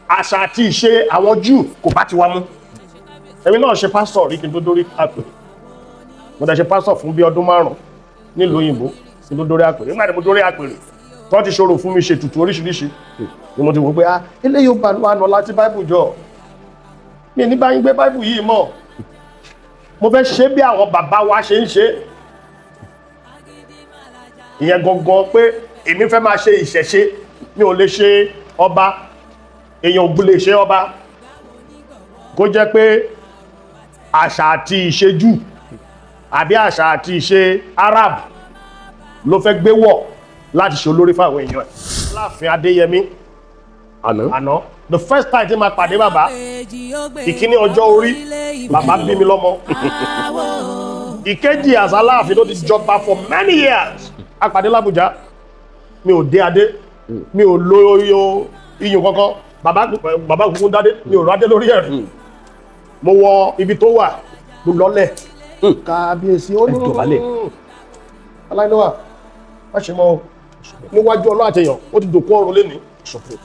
Àṣà àti ìṣe àwọn Júù kò bá ti wá mú. Èmi náà ṣe pásítọ̀ rí kí n tó dórí àpèrè. Mo dẹ̀ ṣe pásítọ̀ fún bí ọdún 5 nílùú òyìnbó kí n tó dórí àpèrè. Nígbà tí mo dórí àpèrè, tó ti ṣòro fún mi, ṣètùtù oríṣiríṣi, ni mo ti wò pé, ah, eléyìí ó bá wà lọ láti Bible jọ mi ní báyìí gbé Bible yìí mọ́. Mo fẹ́ ṣe bí àwọn bàbá wa ṣe ń ṣe ìyẹn gangan, pé èmi fẹ́ máa ṣe ìṣẹ̀ṣe. Mi ò lè ṣe ọba, èèyàn ò lè ṣe ọba kó jẹ́ pé àṣà àti ìṣe Júù àbí àṣà àti ìṣe Arab ló fẹ́ gbé wọ̀ láti ṣe olórí fáwọn èèyàn ẹ̀. Láàfin Adéyẹmí àná. Àná, the first time tí máa pàdé bàbá, ìkíní, ọjọ́ orí bàbá bí mi lọ́mọ. Ìkejì, àṣà Aláàfin tó ti jọba for many years. A pàdé l'Ábùjá, mi ò dé adé, mi ò lo iyùn kankan. Bàbá, bàbá kúkú dádé, mi ò rádé lórí ẹ̀rí. Mo wọ ibi tó wà, mo lọ́lẹ̀, "Kábíyèsí." Ó ní Ẹ dọ̀bálẹ̀. Aláìníwà má ṣe mọ́ o. Níwájú ọlọ́ àtẹ̀yàn, ó ti dòkú ọ̀run lénìí.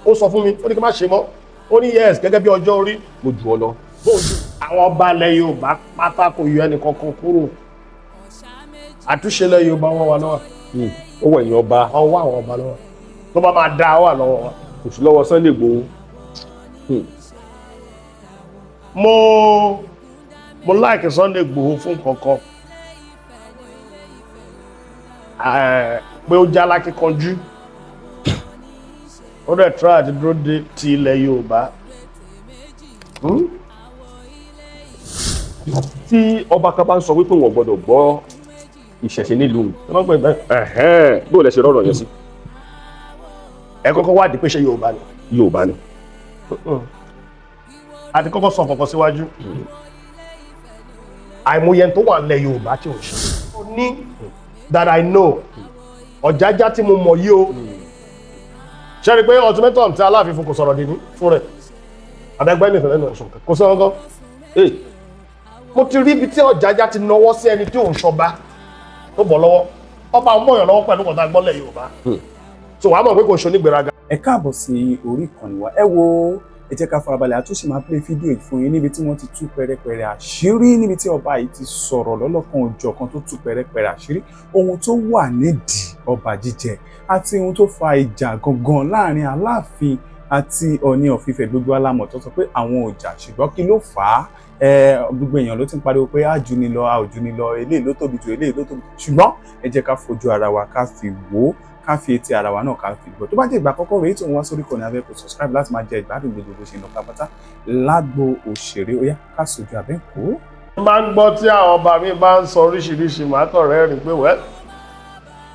Ó sọ fún mi, ó ní kí n má ṣe mọ́. Ó ní yes, gẹ́gẹ́ bí ọjọ́ orí mo jù ọ lọ. Bójú àwọn ọba ilẹ̀ Yorùbá pátá, kò yọ ẹnì kankan kúrò. Àtúnṣe ilẹ̀ Yorùbá, wọn wà lọ́wọ́. Ó wọ ẹ̀yìn ọba. Ọwọ́ àwọn ọba lọ́wọ́ tó bá máa dá wà lọ́wọ́ wa. Kò sí lọ́wọ́ Sunday Igboho. Mo like Sunday Igboho fún kankan, pé ó já lákíkanjú, ó dẹ̀ try àti dúró de ti ilẹ̀ Yorùbá. Tí ọba kan bá ń sọ wípé wọn ò gbọdọ̀ gbọ́ ìṣẹ̀ṣe nílùú, Ẹ má pè bẹ́ẹ̀. Bó lẹ ṣe rọrọ yẹn sí? Ẹ kọ́kọ́ wádìí pé ṣé Yorùbá ni. Yorùbá ni. Àti kọ́kọ́ sọ kọ̀ọ̀kan síwájú, àìmọye tó wà nílẹ̀ Yorùbá tí ò ń ṣe. Ó ní that I know, Ọ̀jájá tí mo mọ̀ yìí o, ṣe rí i pé ultimatum tí Aláàfin fún, kò sọ̀rọ̀ dìní fún rẹ̀ àbẹ́gbẹ́ nìkan lẹ́nu ẹ̀sùn kò sọ ọgọ́. Mo ti rí ibi tí Ọ̀jájá ti nawọ́ sí ẹni tí òun ṣọba tó bọ̀ lọ́wọ́. Ọba ń bọ̀yàn lọ́wọ́ pẹ̀lú kọ̀tà gbọ́lẹ̀ Yorùbá, so wàá mọ̀ pé kò ṣe onígbéraga. Ẹ káàbọ̀ sí orí ìkànnì wa. Ẹ wo, ẹ jẹ́ ká farabalẹ̀, àtúnṣe máa play fídíò yìí fún yín níbi tí wọ́n ti tú pẹrẹpẹrẹ àṣírí, níbi tí ọba yìí ti sọ̀rọ̀ lọ́lọ́kan òjọ̀kan, tó tú pẹrẹpẹrẹ àṣírí ohun tó wà nídìí ọba jíjẹ àti ohun tó fa ìjà gangan láàrin Aláàfin àti Ọọ̀ni of Ifẹ̀. Gbogbo alámọ̀ tó sọ pé àwọn ò jà, ṣùgbọ́n kí ló fà á? Gbogbo èèyàn ló ti ń pariwo pé á jù ni lọ, a ò jù ni lọ, eléyìí ló tóbi jù, eléyìí ló tóbi jù. Ṣùgbọ́n ẹ jẹ́ ká fojú ara wa ká fi wò ó, ká fi etí ara wa náà ká fi gbọ́. Tó bá jẹ́ ìgbà àkọ́kọ́ rèé tó ń wá sórí ìkànnì abẹ́, kò subscribe láti máa jẹ ìgbádùn gbogbo bó ṣe ń lọ pátápátá lágbo òṣèré. Ó yá, ká sojú abẹ́ kó. Mo máa ń gbọ́ tí àwọn ọba mi bá ń sọ oríṣiríṣi, màá kàn rẹ́rìn pé wẹ́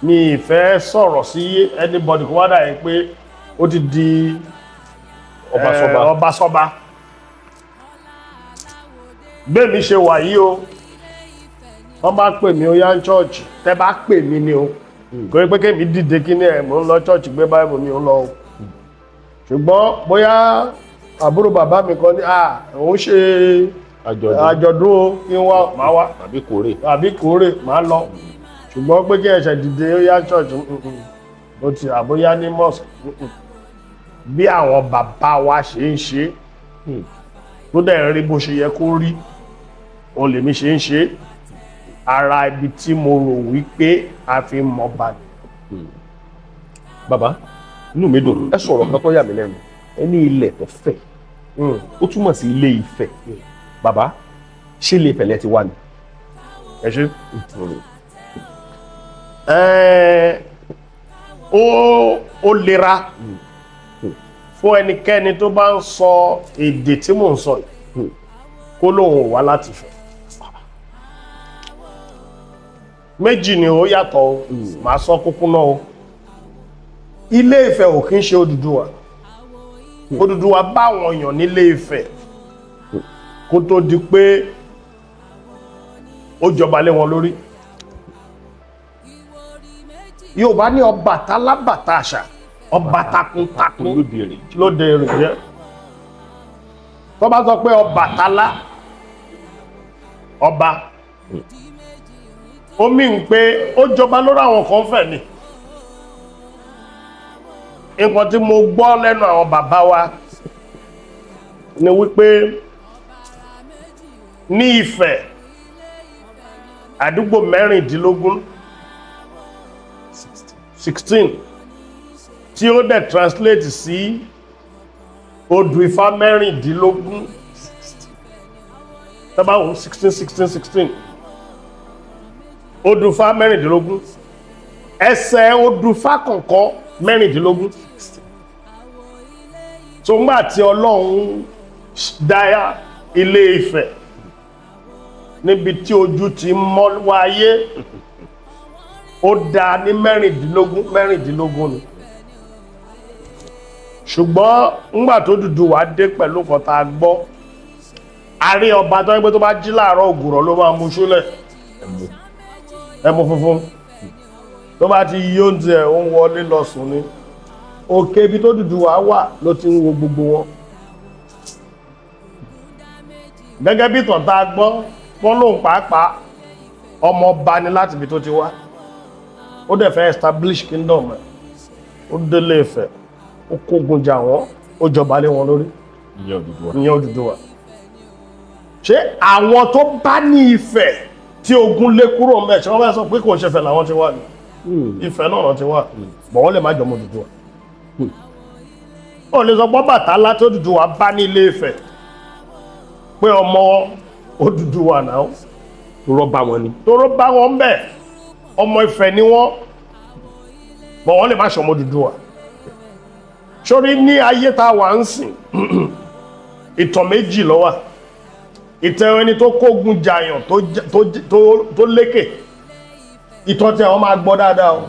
mi ì fẹ́ sọ̀rọ̀ sí anybody kó wá dà yẹn pé ó ti di Ọba sọba. Ọba sọba. Bẹ́ẹ̀ ṣe wà yìí o, wọ́n bá pè mí, ó yá ń church, tẹ́ bá pè mí ni o. Kò ní pé kémi dìde kí ni ẹ̀ mò ń lọ church, gbé Bible mi, ò ń lọ o. Ṣùgbọ́n bóyá àbúrò bàbá mi kan ní à òun ṣe àjọ̀dún. Àjọ̀dún o, kí n wá, máa wá. Àbí kórè. Àbí kórè, máa lọ. Ṣùgbọ́n pé kí ẹ̀ṣẹ̀ dìde, ó yá church, ó ti àbóyá ní mosque, Bí àwọn bàbá wa ṣe ń ṣe tó dẹ̀ ń rí bó ṣe yẹ kó rí, òun lèmi ṣe ń ṣe. Ara ibi tí mo rò wípé a fi ń mọba ni. Bàbá, inú mi dùn. Ẹ sọ̀rọ̀ kan tó yà mí lẹ́nu. Ẹ ní ilẹ̀ tó fẹ̀, ó túmọ̀ sí Ilé Ifẹ̀. Bàbá, ṣé Ilé Ifẹ̀ lẹ ti wá ni? Ẹ ṣe. Ó lera fún ẹnikẹ́ni tó bá ń sọ èdè tí mò ń sọ yìí kó lóun ò wá láti Ifẹ̀. Méjì ni ó yàtọ̀ o, màá sọ kúkú náà o. Ilé Ifẹ̀ ò kí ń ṣe Odùduwà. Odùduwà bá àwọn èèyàn nílé Ifẹ̀ kó tó di pé ó jọba lé wọn lórí. Yorùbá ní Ọbàtálá bàtà àṣà, ọba takuntakun lóde rè. Lóde rè jẹ́. Tó bá sọ pé Ọbàtálá, ọba, ó mì ń pé ó jọba lórí àwọn kan fẹ̀ ni. Nǹkan tí mo gbọ́ lẹ́nu àwọn bàbá wa ni wípé ní Ifẹ̀, àdúgbò 16, 16, tí ó dẹ̀ translate sí odù Ifá 16, tá bá wò, 16, 16, 16, odù Ifá 16, ẹsẹ̀ odù Ifá kọ̀ọ̀kan 16. Tó ń gbà tí Ọlọ́run dá Ilé Ifẹ̀, níbi tí ojú ti mọ́ wáyé, ó dá ní 16 16 ni. Ṣùgbọ́n ńgbà tó Odùduwà dé, pẹ̀lú kan tá a gbọ́, a rí ọba tó ń gbé, tó bá jí láàárọ̀, ògùrọ̀ ló máa mú ṣúlẹ̀, ẹmu funfun, tó bá ti yí oúnjẹ, ó ń wọlé lọ sùn ni. Òkè ibi tó Odùduwà wà ló ti ń wo gbogbo wọn. Gẹ́gẹ́ bí ìtàn tá a gbọ́, wọ́n lóun pàápàá ọmọ ọba ni láti ibi tó ti wá. Ó dẹ̀ fẹ́ establish kingdom ẹ̀. Ó délé Ifẹ̀, ó kógun jà wọ́n, ó jọba lé wọn lórí. Ìyẹn Odùduwà. Ìyẹn Odùduwà. Ṣé àwọn tó bá ní Ifẹ̀ tí ogun lé kúrò mẹ́, ṣé wọ́n fẹ́ sọ pé kò ń ṣẹfẹ̀ làwọn ti wà ní Ifẹ̀ náà ti wà bọ̀? Wọ́n lè má jọmọ Odùduwà. Ó lè sọ pé Ọbàtálá tó Odùduwà bá ní Ilé Ifẹ̀ pé ọmọ Odùduwà náà. Rọ́bà wọn ni. Tóró bá wọn bẹ̀, ọmọ Ifẹ̀ ni wọ́n bọ̀, wọ́n lè má ṣọmọ Odùduwà. Sórí ní ayé tá a wà ń sìn, ìtàn méjì ló wà. Ìtàn ẹni tó kógun jàyàn tó lékè, ìtàn tí àwọn máa gbọ́ dáadáa o.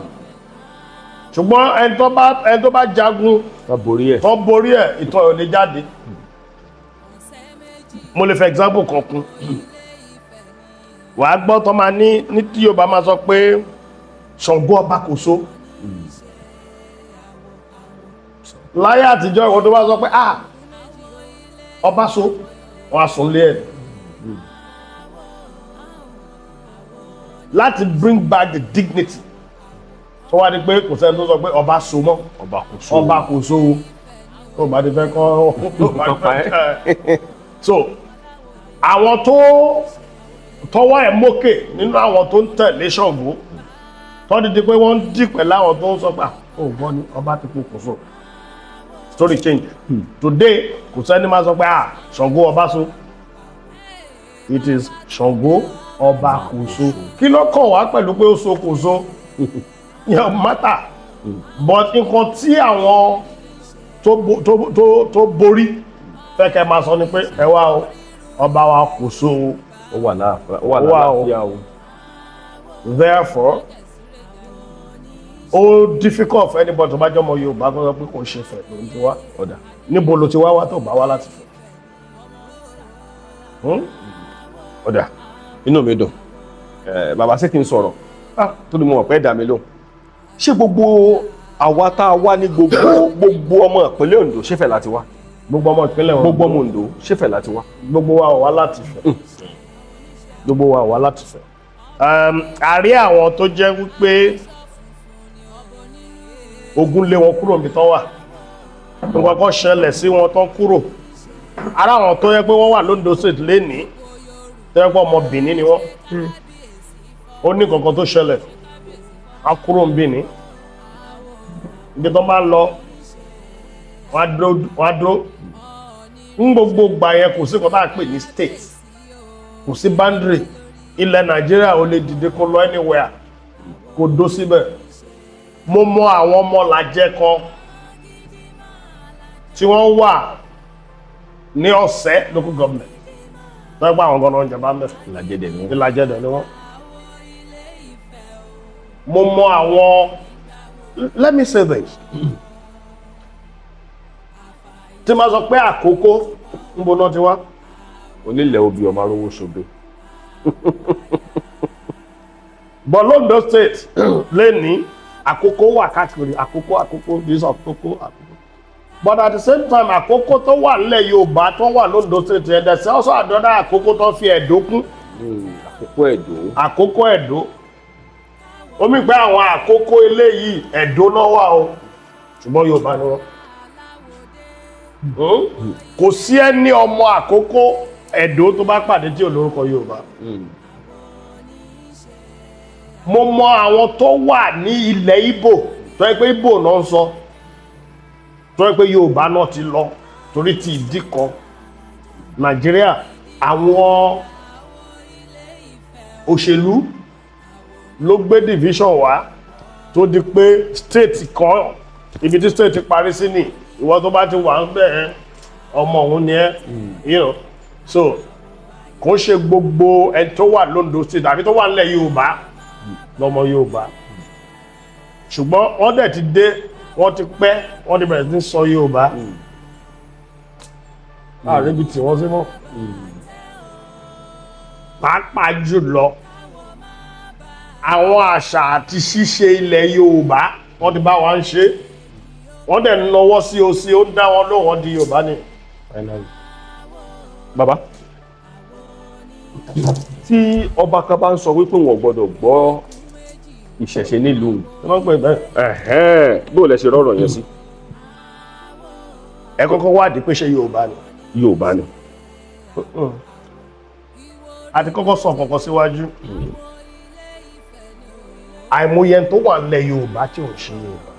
Ṣùgbọ́n ẹni tó bá jagun Wọ́n borí ẹ̀. tó borí ẹ̀, ìtàn ò lè jáde. Mo lè fẹ́ example kan kún. Wàá gbọ́ tó máa ní tí Yorùbá máa sọ pé Ṣàngó ọba Kòso. Láyé àtijọ́, ìwọ tó bá sọ pé, "Ah, ọba so," wọn á sùn lé ẹ̀ láti bring back the dignity. Tó wá di pé kò sẹ́ni tó sọ pé ọba so mọ́. Ọba Kòso. Ọba Kòso tó bá ti fẹ́ kọ́ tó bá ti fẹ́. So àwọn tó tọwọ́ ẹ̀ mókè nínú àwọn tó ń tẹ̀lé Ṣàngó, tó di pé wọ́n ń dì pẹ̀lú àwọn tó ń sọ pé, "Ó gbọ́ ni ọba ti kú Kòso." Story change. Today, kò sẹ́ni máa sọ pé, "Ah, Ṣàngó ọba so." It is Ṣàngó ọba Kòso. Kí ló kàn wá pẹ̀lú pé ó so kò so? Yẹn matter, but nǹkan tí àwọn tó borí fẹ́ kẹ́ máa sọ ni pé, "Ẹ wá o, ọba wa Kòso o." Ó wà láàfin, ó wà Ó wà o. lálàáfíà o. Therefore, ó difficult for anybody tó bá jọmọ Yorùbá kó sọ pé kò ṣe Ifẹ̀ ló ń ti wá. Ọ̀dà. Níbo ló ti wá wá tó bá wá láti Ifẹ̀? Hmm? Ọ̀dà, inú mi dùn. Bàbá, ṣé kí n sọ̀rọ̀? Ah, tó ní mo mọ̀ pé dà mí lóhùn. Ṣé gbogbo àwa tá a wá ní gbogbo ọmọ ìpínlẹ̀ Ondo, ṣé Ifẹ̀ láti wá? Gbogbo ọmọ ìpínlẹ̀ wọn? Gbogbo ọmọ Ondo, ṣé Ifẹ̀ láti wá? Gbogbo wa ò wá láti Ifẹ̀. Gbogbo wa ò wá láti Ifẹ̀. A rí àwọn tó jẹ́ wípé ogun lé wọn kúrò níbi tán wà, nǹkan kan ṣẹlẹ̀ sí wọn tán kúrò. Ara àwọn tó yẹ pé wọ́n wà lóńdó State lénìí, tó yẹ pé ọmọ Benin ni wọ́n, ó ní kankan tó ṣẹlẹ̀, á kúrò ń Benin. Ibi tó máa ń lọ, wọ́n á dúró, wọ́n á dúró ń gbogbo gbà yẹn. Kò sí nǹkan tá a pè ní state, kò sí boundary. Ilẹ̀ Nàìjíríà, ò lè dìde kó lọ anywhere, kó dó síbẹ̀. Mo mọ àwọn ọmọ làjẹ kan tí wọ́n wà ní Ọ̀sẹ́ local government, lọ́gbà àwọn gan-an ìjọba mẹ́fà. Ìlàjẹdẹ ni wọ́n. Ìlàjẹ dẹ̀ ni wọ́n. Mo mọ àwọn, let me say this, tí ma sọ pé Àkókó ń bo náà ti wá. Onílẹ̀ obì, ọmọ arówó ṣobe. But l'Ondo State lẹ́ni, Àkókó wà káàkiri. Àkókó, Àkókó this, Àkókó, Àkókó. But at the same time, Àkókó tó wà nílẹ̀ Yorùbá tó wà l'Ondo State yẹn, there's also another Àkókó tó fi Ẹ̀dó kún. Àkókò Ẹ̀dó. Àkókó Ẹ̀dó. Omi pé àwọn Àkókó eléyìí, Ẹ̀dó náà wà o, ṣùgbọ́n Yorùbá ni wọ́n. Kò sí ẹni ọmọ Àkókó Ẹdó tó bá pàdé tí ò lórúkọ Yorùbá. Mo mọ àwọn tó wà ní ilẹ̀ Ìgbò tó yẹ pé Ìgbò náà ń sọ, tó yẹ pé Yorùbá náà ti lọ torí ti ìdí kan. Nàìjíríà, àwọn òṣèlú ló gbé division wá tó di pé state kan, ibi tí state parí sí ni ìwọ tó bá ti wà ń bẹ̀, ọmọ òun ni ẹ. So kò ṣe gbogbo ẹni tó wà l'Ondo State àbí tó wà nílẹ̀ Yorùbá lọ́mọ Yorùbá, ṣùgbọ́n wọ́n dẹ̀ ti dé, wọ́n ti pẹ́, wọ́n ti bẹ̀rẹ̀ sí ní sọ Yorùbá. Láàrin ibi tí wọ́n sí mọ́, pàápàá jùlọ àwọn àṣà àti ṣíṣe ilẹ̀ Yorùbá, wọ́n ti bá wa ń ṣe, wọ́n dẹ̀ ń nọwọ́ sí o sí, ó ń dá wọn lóhùn, wọ́n di Yorùbá ni. Bàbá, tí ọba kan bá ń sọ wípé wọn ò gbọ́dọ̀ gbọ́ ìṣẹ̀ṣe nílùú, Ẹ máa ń pè bẹ́ẹ̀. Bó lẹ ṣe rọrọ yẹn sí? Ẹ kọ́kọ́ wádìí pé ṣé Yorùbá ni. Yorùbá ni. A ti kọ́kọ́ sọ kọ̀ọ̀kan síwájú, àìmọye tó wà nílẹ̀ Yorùbá tí ò ń ṣe Yorùbá.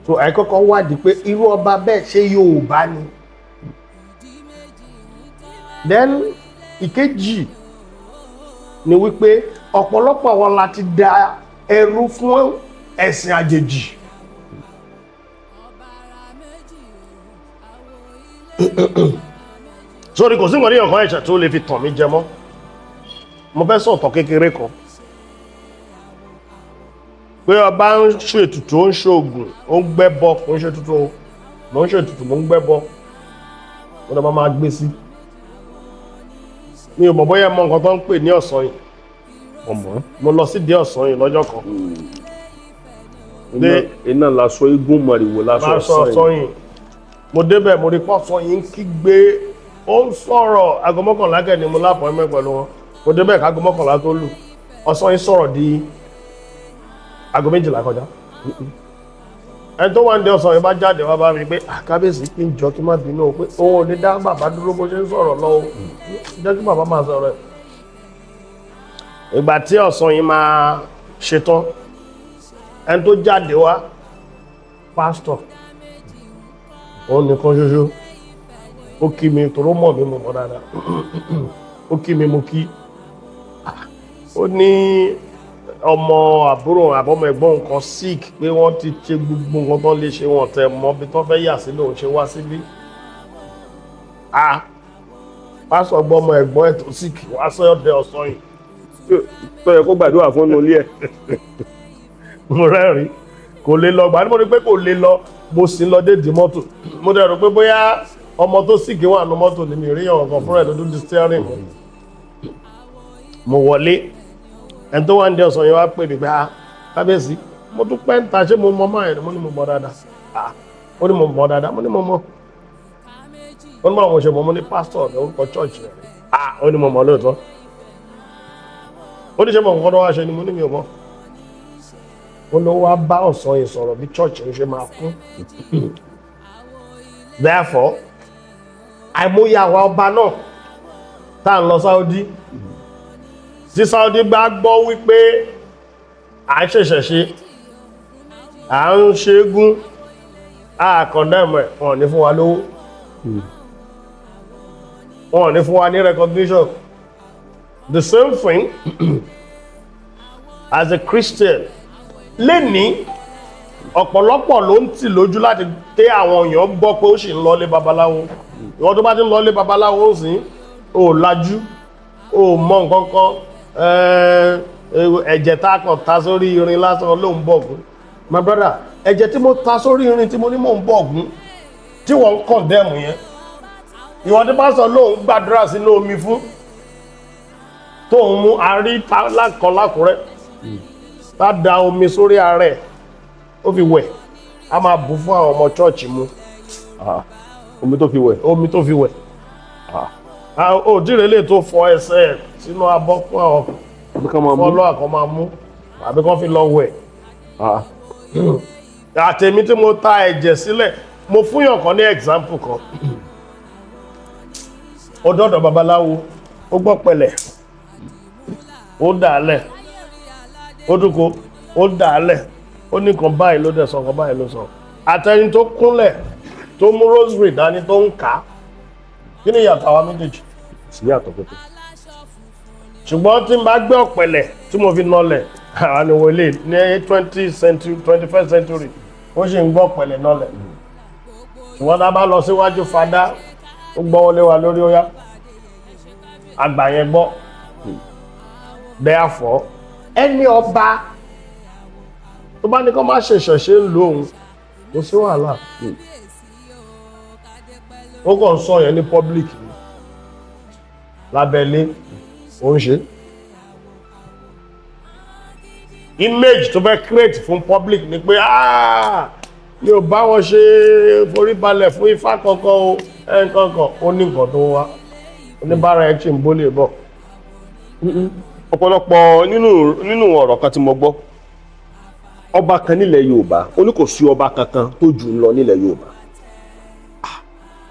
So ẹ kọ́kọ́ wádìí pé irú ọba bẹ́ẹ̀, ṣé Yorùbá ni? Then ìkejì ni wípé ọ̀pọ̀lọpọ̀ àwọn la ti da ẹrú fún ẹ̀sìn àjèjì. Sórí kò sí nǹkan ní ọ̀kan ẹ̀ṣẹ̀ tó lè fi tàn mí jẹ mọ́. Mo fẹ́ sọ̀tọ̀ kékeré kan pé ọba ń ṣètùtù, ó ń ṣoògùn, ó ń gbẹ́bọ. Kò ń ṣètùtù o, mo ń ṣètùtù, mo ń gbẹ́bọ, mo náà máa gbé sí. Mi ò mọ̀ bóyá ẹ mọ nǹkan tó ń pè ní ọ̀sán yìí. Ọmọ. Mo lọ sí dé ọ̀sán yìí lọ́jọ́ kan. Iná laṣọ eégún, mọ̀rìwò laṣọ. Máa sọ ọ̀sán yìí. Mo débẹ̀, mo rí pọ̀sán yìí ń kígbe, ó ń sọ̀rọ̀. Aago 11 kẹ́ ni mo lápọ̀ọ́mẹ́ pẹ̀lú wọn. Mo débẹ̀ káago 11 tó lù, ọ̀sán yìí sọ̀rọ̀ di aago 12 kọjá. Ẹni tó wà ní ọ̀sán yìí bá jáde wá bá mi pé, "Kábíyèsí, kí n jọ, kí n má bínú o, pé òun ò ní dá bàbá dúró bó ṣe ń sọ̀rọ̀ lọ o, jẹ́ kí bàbá máa sọ̀rọ̀ ẹ̀." Ìgbà tí ọ̀sán yìí máa ṣetán, ẹni tó jáde wá, pásítọ̀, òun nìkan ṣoṣo, ó kí mi tòró mọ̀ mí, mo mọ̀ dáadáa. Ó kí mi, mo kí. Ó ní ọmọ àbúrò àbọ̀mọ ẹ̀gbọ́n nǹkan sick, pé wọ́n ti ṣe gbogbo nǹkan tó lè ṣe, wọ́n tẹ̀ mọ́ bí tó fẹ́ yà sí lòun ṣe wá síbí. Pásítọ̀ gbọ́ ọmọ ẹ̀gbọ́n ẹ̀ tó sick wá sọ́dẹ̀ ọ̀sán yìí. Tó yẹ kó gbàdúrà fún inú ilé ẹ̀. Mo rẹ́rìn. Kò lè lọ gbà ní, mo rí pé kò lè lọ, mo sì ń lọ dédìí mọ́tò. Mo dẹ̀ rò pé bóyá ọmọ tó sick wà nù mọ́tò ni, mi rí ọ̀kan fúnra ẹ̀ lójú di steering. Mo wọlé, ẹni tó wà ní ọ̀sán yẹn wá pè mí pé, "Ah, kábíyèsí, mo tún pẹ́ ń ta, ṣé mo mọ máa yẹn?" Mo ní mo mọ dáadáa. Ah, ó ní mo mọ dáadáa. Mo ní mo mọ. Ó ní báwo mo ṣe mọ? Mo ní pásítọ̀ lórúkọ church rẹ̀. Ah, ó ní mo mọ lóòótọ́. Ó ní ṣe mọ nǹkan tó wá ṣe ni? Mo ní mi ò mọ̀. Ó ló wá bá ọ̀sán yìí sọ̀rọ̀ bí church ń ṣe máa kún. Therefore, àìmọye àwa ọba náà tá à ń lọ Saudi, tí Saudi bá gbọ́ wípé à ń ṣẹ̀ṣẹ̀ ṣe, à ń ṣeégún, à condemn ẹ̀, wọn ò ní fún wa lówó, wọn ò ní fún wa ní recognition. The same thing as a Christian lẹ́ni, ọ̀pọ̀lọpọ̀ ló ń tì lójú láti dé. Àwọn èèyàn gbọ́ pé ó sì ń lọlé babaláwo. Ìwọ́n tó bá ti ń lọlé babaláwo, ó sì ò lajú, ò mọ nǹkan kan. Ẹ̀jẹ̀ tá a kàn ta sórí irin lásán ló ń bọ̀gún. My brother, ẹ̀jẹ̀ tí mo ta sórí irin tí mo ní mò ń bọ̀gún, tí wọ́n ń condemn yẹn, ìwọ́n tí bá sọ lóun gbàdúrà sínú omi fún tóun mú arí lákan lákùrẹ́, tá da omi sórí ara ẹ̀, ó fi wẹ̀, a máa bù fún àwọn ọmọ chọ́ọ̀chì mu. Omi tó fi wẹ̀. Omi tó fi wẹ̀. Òdìrẹ́ lè tó fọ ẹsẹ̀ ẹ̀ sínú abọ́ fún àwọn fọlọ́ àkọ́ máa mú àbí kán fi lọ wẹ̀. Àtẹ̀mí tí mo ta ẹ̀jẹ̀ sílẹ̀. Mo fún yàn kan ní example kan. Ó dọ́dọ̀ babaláwo, ó gbọ́ pẹ̀lẹ̀, ó dà á lẹ̀, ó dúko, ó dà á lẹ̀, ó ní nǹkan báyìí ló dẹ̀ sọ, nǹkan báyìí ló sọ. Àtẹni tó kúnlẹ̀, tó mú rosary dání, tó ń kà á, kí ni ìyàtọ̀ àwa méjèèjì? Sí yàtọ̀ pẹ̀pẹ̀. Ṣùgbọ́n tí n bá gbé ọ̀pẹ̀lẹ̀ tí mo fi nọlẹ̀, àwọn ni wọlé ní 20 century, 21st century, ó sì ń gbọ́ ọ̀pẹ̀lẹ̀ nọlẹ̀. Ṣùgbọ́n tá a bá lọ síwájú fada, ó gbọ́ wọlé wa lórí, ó yá, àgbà yẹn gbọ́. Therefore, ẹni ọba tó bá ní kó má ṣe ìṣẹ̀ṣe ń lo òun, kò sí wàhálà. Ó kàn ń sọ yẹn ní public ni, lábẹ́lé ó ń ṣe. Image tó fẹ́ create fún public ni pé, "Ah, mi ò bá wọn ṣe foríbalẹ̀ fún ifá kankan o." Ẹnkankan ó ní nǹkan tó wá oníbàárà ẹ̀ tí ń bólè bọ̀. Ọ̀pọ̀lọpọ̀ nínú ọ̀rọ̀ kan tí mo gbọ́, ọba kan nílẹ̀ Yorùbá, ó ní kò sí ọba kankan tó jù ń lọ nílẹ̀ Yorùbá.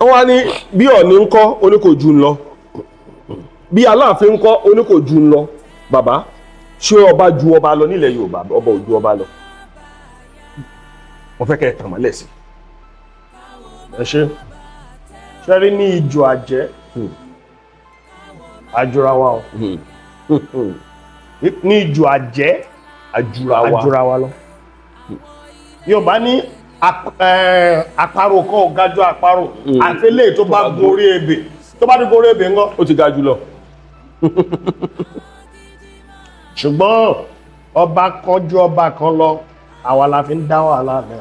Wọ́n wá ní bí Ọ̀ọ̀ni ń kọ́, ó ní kò jù ń lọ. Bí Aláàfin ń kọ́, ó ní kò jù ń lọ. Bàbá, ṣé ọba ju ọba lọ nílẹ̀ Yorùbá? Ọba ò ju ọba lọ? Mo fẹ́ kẹ́ ẹ tàn mọ́lẹ̀ sí. Ẹ ṣe ṣe rí ní ìjọ àjẹ́ àjùra wa o. Ní ìjọ àjẹ́ àjùra wa. Àjùra wa lọ. Yorùbá ní àparò kan ò ga ju àparò, àfẹlẹ tó bá gorí ebè. Tó bá ti gorí ebè ńkọ́? Ó ti ga jù lọ. Ṣùgbọ́n ọba kan ju ọba kan lọ, àwa la fi ń dá wàhálà lẹ.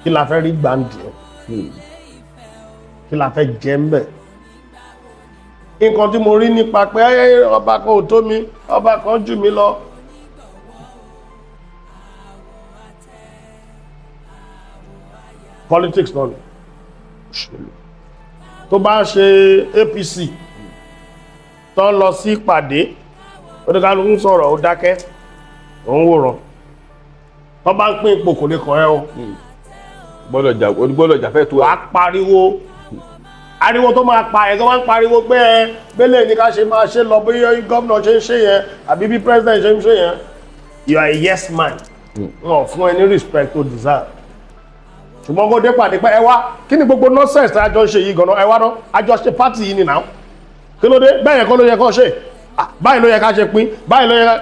Kí la fẹ́ rí gbàǹdì ẹ? Kí la fẹ́ jẹ ń bẹ̀? Nǹkan tí mo rí nípa pé ọba kan ò tó mi, ọba kan jù mí lọ, politics náà ni. Tó bá ṣe APC tó ń lọ sí ìpàdé, oníkálukú ń sọ̀rọ̀, ó dákẹ́, òun wòran. Tó bá ń pín ipò, kò lè kàn ẹ́ o. Gbọ́dọ̀ jà, gbọ́dọ̀ jà fẹ́ tó. Wàá pariwo ariwo tó máa pa ẹ̀, tó máa ń pariwo pé ẹ gbélé ní ká ṣe máa ṣe lọ, bí gómìnà ṣe ń ṣe yẹn àbí bí president ṣe ń ṣe yẹn, you are a yes man. Wọn ò fún ẹ ní respect to deserve. Ṣùgbọ́n kó dé pàdé pé, "Ẹ wá, kí ni gbogbo nonsense tí a jọ ń ṣe yìí gan-an? Ẹ wá ná, a jọ ṣe party yìí nìyà, kí ló dé? Bẹ́ẹ̀ yẹn kọ́ ló yẹ kó ṣe. Ah, báyìí ló yẹ ká ṣe pín, báyìí ló yẹ ká."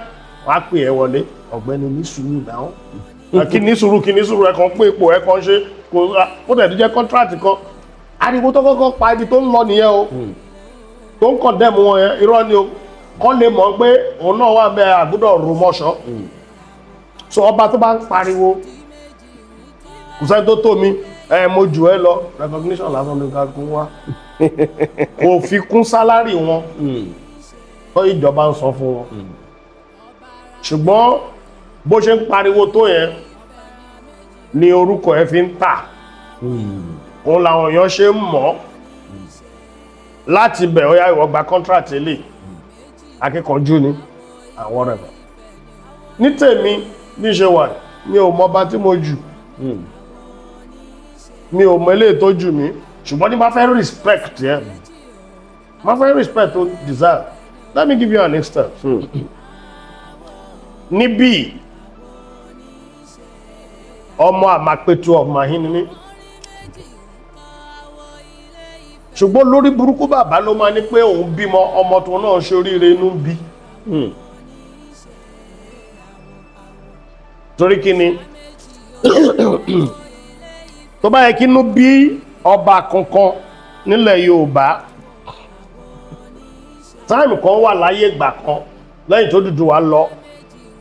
Wọ́n á pè ẹ́ wọlé, "Ọ̀gbẹ́ni, ní sùúrù náà." "Kí ní sùúrù? Kí ní sùúrù? Ẹ kàn pín ipò, ẹ kàn ṣe kò kó tẹ̀ tó jẹ́ contract kan." Ariwo tó kọ́kọ́ pa, ibi tó ń lọ nìyẹn o, tó ń condemn wọn yẹn, irọ́ ni o. Kọ́ lè mọ̀ pé òun náà wà bẹ́ẹ̀, àgúdọ̀ ro mọ́ṣọ́. So ọba tó bá ń pariwo kò sẹ́ni tó tó mi, ẹ mo jù ẹ lọ, recognition lásán ló ká kún wá, kò fi kún salary wọn tó ìjọba ń san fún wọn. Ṣùgbọ́n bó ṣe ń pariwo tó yẹn ni orúkọ ẹ fi ń tà, òun làwọn èèyàn ṣe ń mọ̀ láti bẹ̀. Ó yá, ìwọ gba contract ilé, akíkanjú ni àwọn rẹ̀ ní tèmi. Bí ṣe wà, mi ò mọ ọba tí mo jù, mi ò mọ eléyìí tó jù mí. Ṣùgbọ́n ní bá fẹ́ respect yẹn, bá fẹ́ respect tó deserve. Let me give you an instance. Níbí, ọmọ Àmàpẹ̀tù of Mahin ni mí, ṣùgbọ́n lórí burúkú bàbá ló máa ní pé òun bímọ, ọmọ tó náà ṣe oríire, inú ń bí. Torí kí ni? Tó bá yẹ kí inú bí ọba kankan nílẹ̀ Yorùbá, time kan wà láyé ìgbà kan lẹ́yìn tó Odùduwà lọ,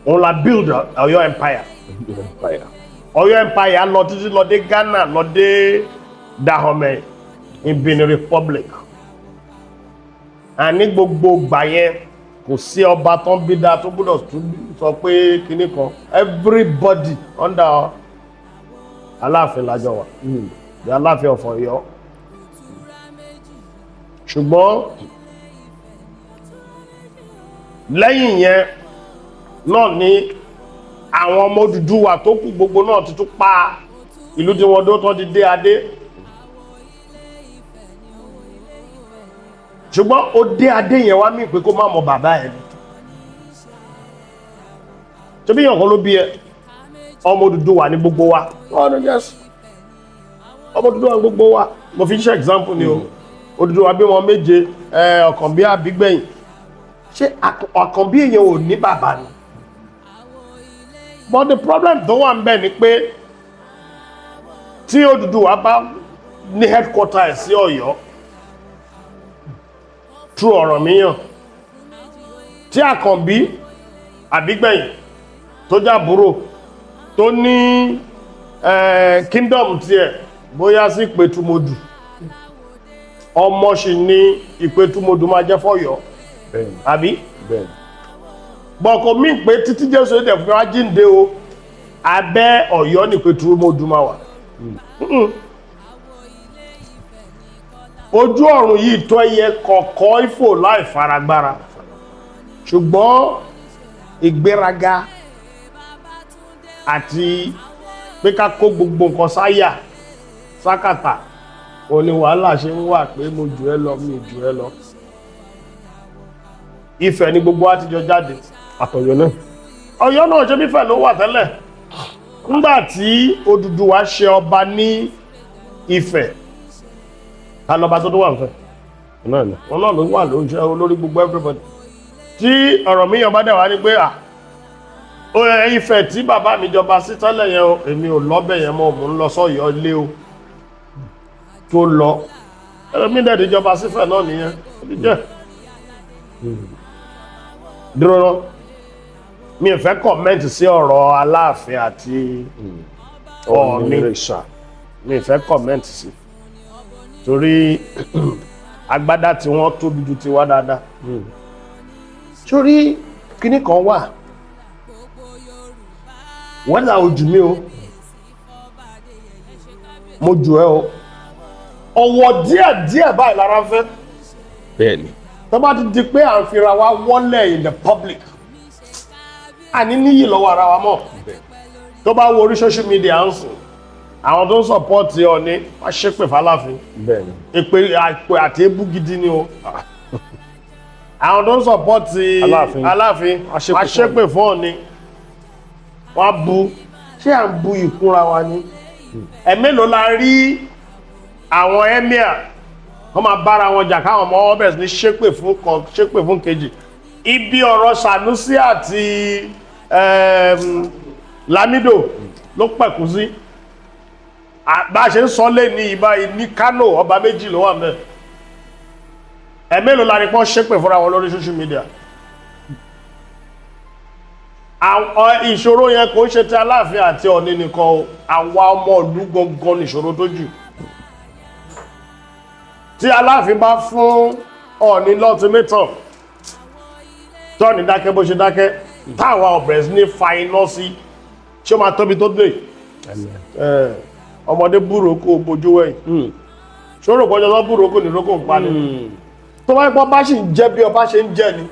òun la build Ọ̀yọ́ empire. Ọ̀yọ́ empire lọ títí lọ dé Ghana, lọ dé Dahomey in Benin Republic. Àní gbogbo gbà yẹn, kò sí ọba tó ń bí dáa tó gbọ́dọ̀ tún sọ pé kinní kan. Everybody under Aláàfin lájọ wà, the Aláàfin of Ọ̀yọ́. Ṣùgbọ́n lẹ́yìn yẹn náà ni àwọn ọmọ Odùduwà tó kù gbogbo náà ti tún pa Ìlú tí wọ́n dó tán ti dé adé. Ṣùgbọ́n ó dé adé yẹn wá mí pé kó má mọ bàbá ẹ̀ ni. Ṣebí èèyàn kan ló bí ẹ? Ọmọ Odùduwà ní gbogbo wa. Ọ̀nà yes, ọmọ Odùduwà ní gbogbo wa. Mo fi ń ṣe example ni o. Odùduwà bímọ méje, Ọ̀kànbí àbígbẹ̀yìn. Ṣé Ọ̀kànbí èèyàn ò ní bàbá ni? But the problem tó wà ń bẹ̀ ni pé tí Odùduwà bá ní headquarter ẹ̀ sí Ọ̀yọ́ through Ọ̀rànmíyàn, tí Àkànbí àbígbẹ̀yìn tó jábúrò tó ní kingdom tiẹ̀ bóyá sí Ìpẹ̀tùmọdù, ọmọ sì ní Ìpẹ̀tùmọdù máa jẹ́ fọ́yọ́. Àbí bọ̀kọ̀ mí pé títí Jésù èdè fún wa jíǹde o, abẹ́ Ọ̀yọ́ ní Ìpẹ̀tùmọdù máa wà. Ojú ọ̀run yìí tó ẹyẹ kọ̀ọ̀kọ́ ifò láì faragbára, ṣùgbọ́n ìgbéraga àti pé ká kó gbogbo nǹkan sáyà sákàtà òun ni wàhálà ṣe ń wà pé mo jù ẹ́ lọ, mi ò jù ẹ́ lọ. Ifẹ̀ ni gbogbo wa ti jọ jáde. Àtọ̀yọ́ náà. Ọ̀yọ́ náà ṣe bífẹ̀ ló wà tẹ́lẹ̀. Nígbà tí Odùduwà ṣe ọba ní Ifẹ̀, ta lọba tó tó wà nífẹ̀? Náà ni. Wọn náà ló wà ló ń ṣe olórí gbogbo everybody. Tí Ọ̀rànmíyàn bá dẹ̀ wá ní pé à ó ẹ Ifẹ̀ tí bàbá mi jọba sí tẹ́lẹ̀ yẹn o, èmi ò lọ́bẹ̀ yẹn mọ́, mò ń lọ sọ́yọ́ ilé o, tó lọ ẹlòmíì dẹ̀ ti jọba sífẹ̀ náà nìyẹn. Ó ti jẹ́ dúró náà, mi ò fẹ́ comment sí ọ̀rọ̀ Aláàfin àti Ọọ̀ni. Mi ò fẹ́ comment sí torí agbádá tí wọ́n tóbi ju tiwa dáadáa. Sórí kíní kan wà wẹ́dà ojú mi o, mo jù ẹ́ o, ọ̀wọ̀ díẹ̀ díẹ̀ báyìí lára ń fẹ́. Bẹ́ẹ̀ni. Tó bá ti di pé à ń fira wa wọ́lẹ̀ in the public, àní níyì lọ́wọ́ ara wa mọ́. Tó bá wo orí social media ń sìn, àwọn tó ń support Ọọ̀ni wọ́n ṣépè fáláàfin. Bẹ́ẹ̀ni. Èpè àpè àti ebú gidi ni o. Àwọn tó ń support Aláàfin. Aláàfin Wọ́n wọ́n ṣépè fún Ọọ̀ni, wọ́n bu. Ṣé à ń bu ìkúnra wa ni? Ẹ̀mélòó la rí àwọn emir wọ́n máa bára wọn jà káwọn ọmọ wọn bẹ̀rẹ̀ sí ní ṣépè fún kan, ṣépè fún kejì? Ibi ọ̀rọ̀ Sanusi àti Lamido ló pẹ̀kú sí. Bá a ṣe ń sọ lé ní ìbá ní Kano, ọba méjì ló wà mẹ́. Ẹ̀mélòó la rí pọ́n ṣépè fúnra wọn lórí social media? Àwọn ìṣòro yẹn kò ń ṣe ti Aláàfin àti Ọọ̀ni nìkan o, àwa ọmọ ìlú gangan nìṣòro tó jù. Tí Aláàfin bá fún Ọọ̀ni lọ́tímítọ̀, tọ́ọ̀nì dákẹ́ bó ṣe dákẹ́, táwa ọ̀bẹ̀rẹ̀ sí ní fa iná sí, ṣé ó máa tóbi tó dé? Ọmọdé búròkó bojú wẹ̀yìn, ṣòro pọ́jọ́ lọ búròkó ní rókò ń pa ni. Tó bá pọ́ bá sì ń jẹ́ bí ọba ṣe ń jẹ́ ni.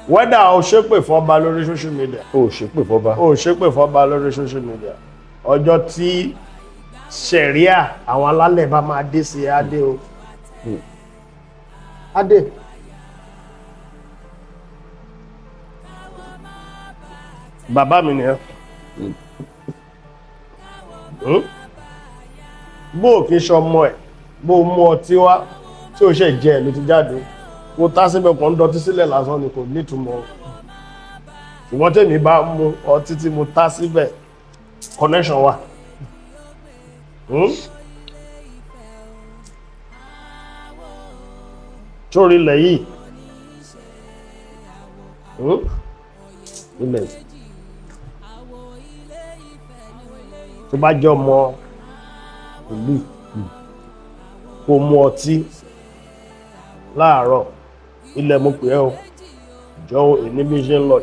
Wẹ́dà o ṣépè fọ́ba lórí social media, O ṣépè fọ́ba. O ṣépè fọ́ba lórí social media, ọjọ́ tí ṣẹ̀ríà àwọn alálẹ̀ bá máa dé sí adé o, adé. Bàbá mi nìyẹn. Bó o kì í ṣọmọ ẹ̀, bó o mú ọtí wá tí o ṣe jẹ ẹ̀ ló ti jáde, kó tá síbẹ̀ kàn ń dọtí sílẹ̀ lásán ni, kò nítumọ̀. Ṣùgbọ́n tèmi bá mú ọtí tí mo tá síbẹ̀, connection wà. Sórí ilẹ̀ yìí, ilẹ̀ yìí, tó bá jẹ́ ọmọ ìlú, kó mú ọtí láàárọ̀, ilẹ̀ mo pè ẹ́ o, jọ èní bí ṣe ń lọ,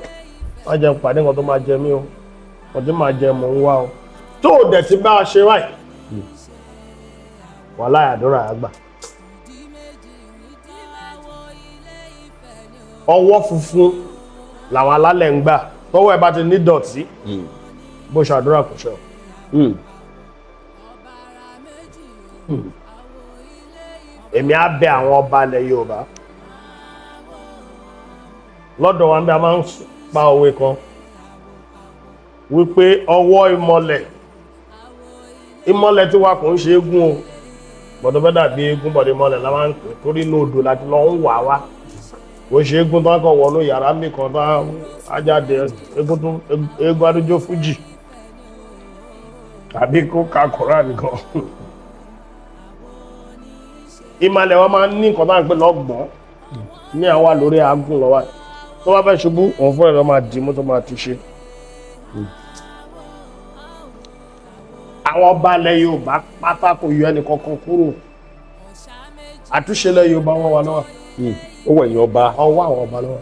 má jẹun pàdé nǹkan tó máa jẹ mí o, nǹkan tí máa jẹ mò ń wá o, tó o dẹ̀ ti bá a ṣe báyìí, wàhálà àdúrà àgbà. Ọwọ́ funfun làwọn alálẹ̀ ń gbà. Tọwọ́ ẹ bá ti ní dọ̀tí, bó ṣàdúrà kò ṣe o. Èmi á bẹ àwọn ọba ilẹ̀ Yorùbá lọ́dọ̀ wa bí a máa ń pa òwe kan wípé ọwọ́ ìmọ̀lẹ̀ ìmọ̀lẹ̀ tí wa kò ń ṣe eégún o, gbọ́dọ̀ fẹ́ dàbí eégún bọ̀dọ̀ ìmọ̀lẹ̀ la máa ń pè, torí inú odò láti lọ ń wà wá. Kò ń ṣe eégún tó ń kàn wọnú yàrá mi kan tó á jáde, eégún tó eégún adójó fújì tàbí kó ka Kùránì nìkan. Ìmọ̀lẹ̀ wa máa ń ní nǹkan tá à ń pè lọ́gbọ̀n ní àwa lórí agún lọ́wọ́ tó bá fẹ́ ṣubú, òun fúnra ẹ̀ máa dì mú tó máa túṣe. Àwọn ọba ilẹ̀ Yorùbá pátá kò yọ ẹnì kankan kúrò, àtúnṣe ilẹ̀ Yorùbá wọn wà lọ́wọ́. Ó wọ̀ ẹ̀yìn ọba. Ọwọ́ àwọn ọba lọ́wọ́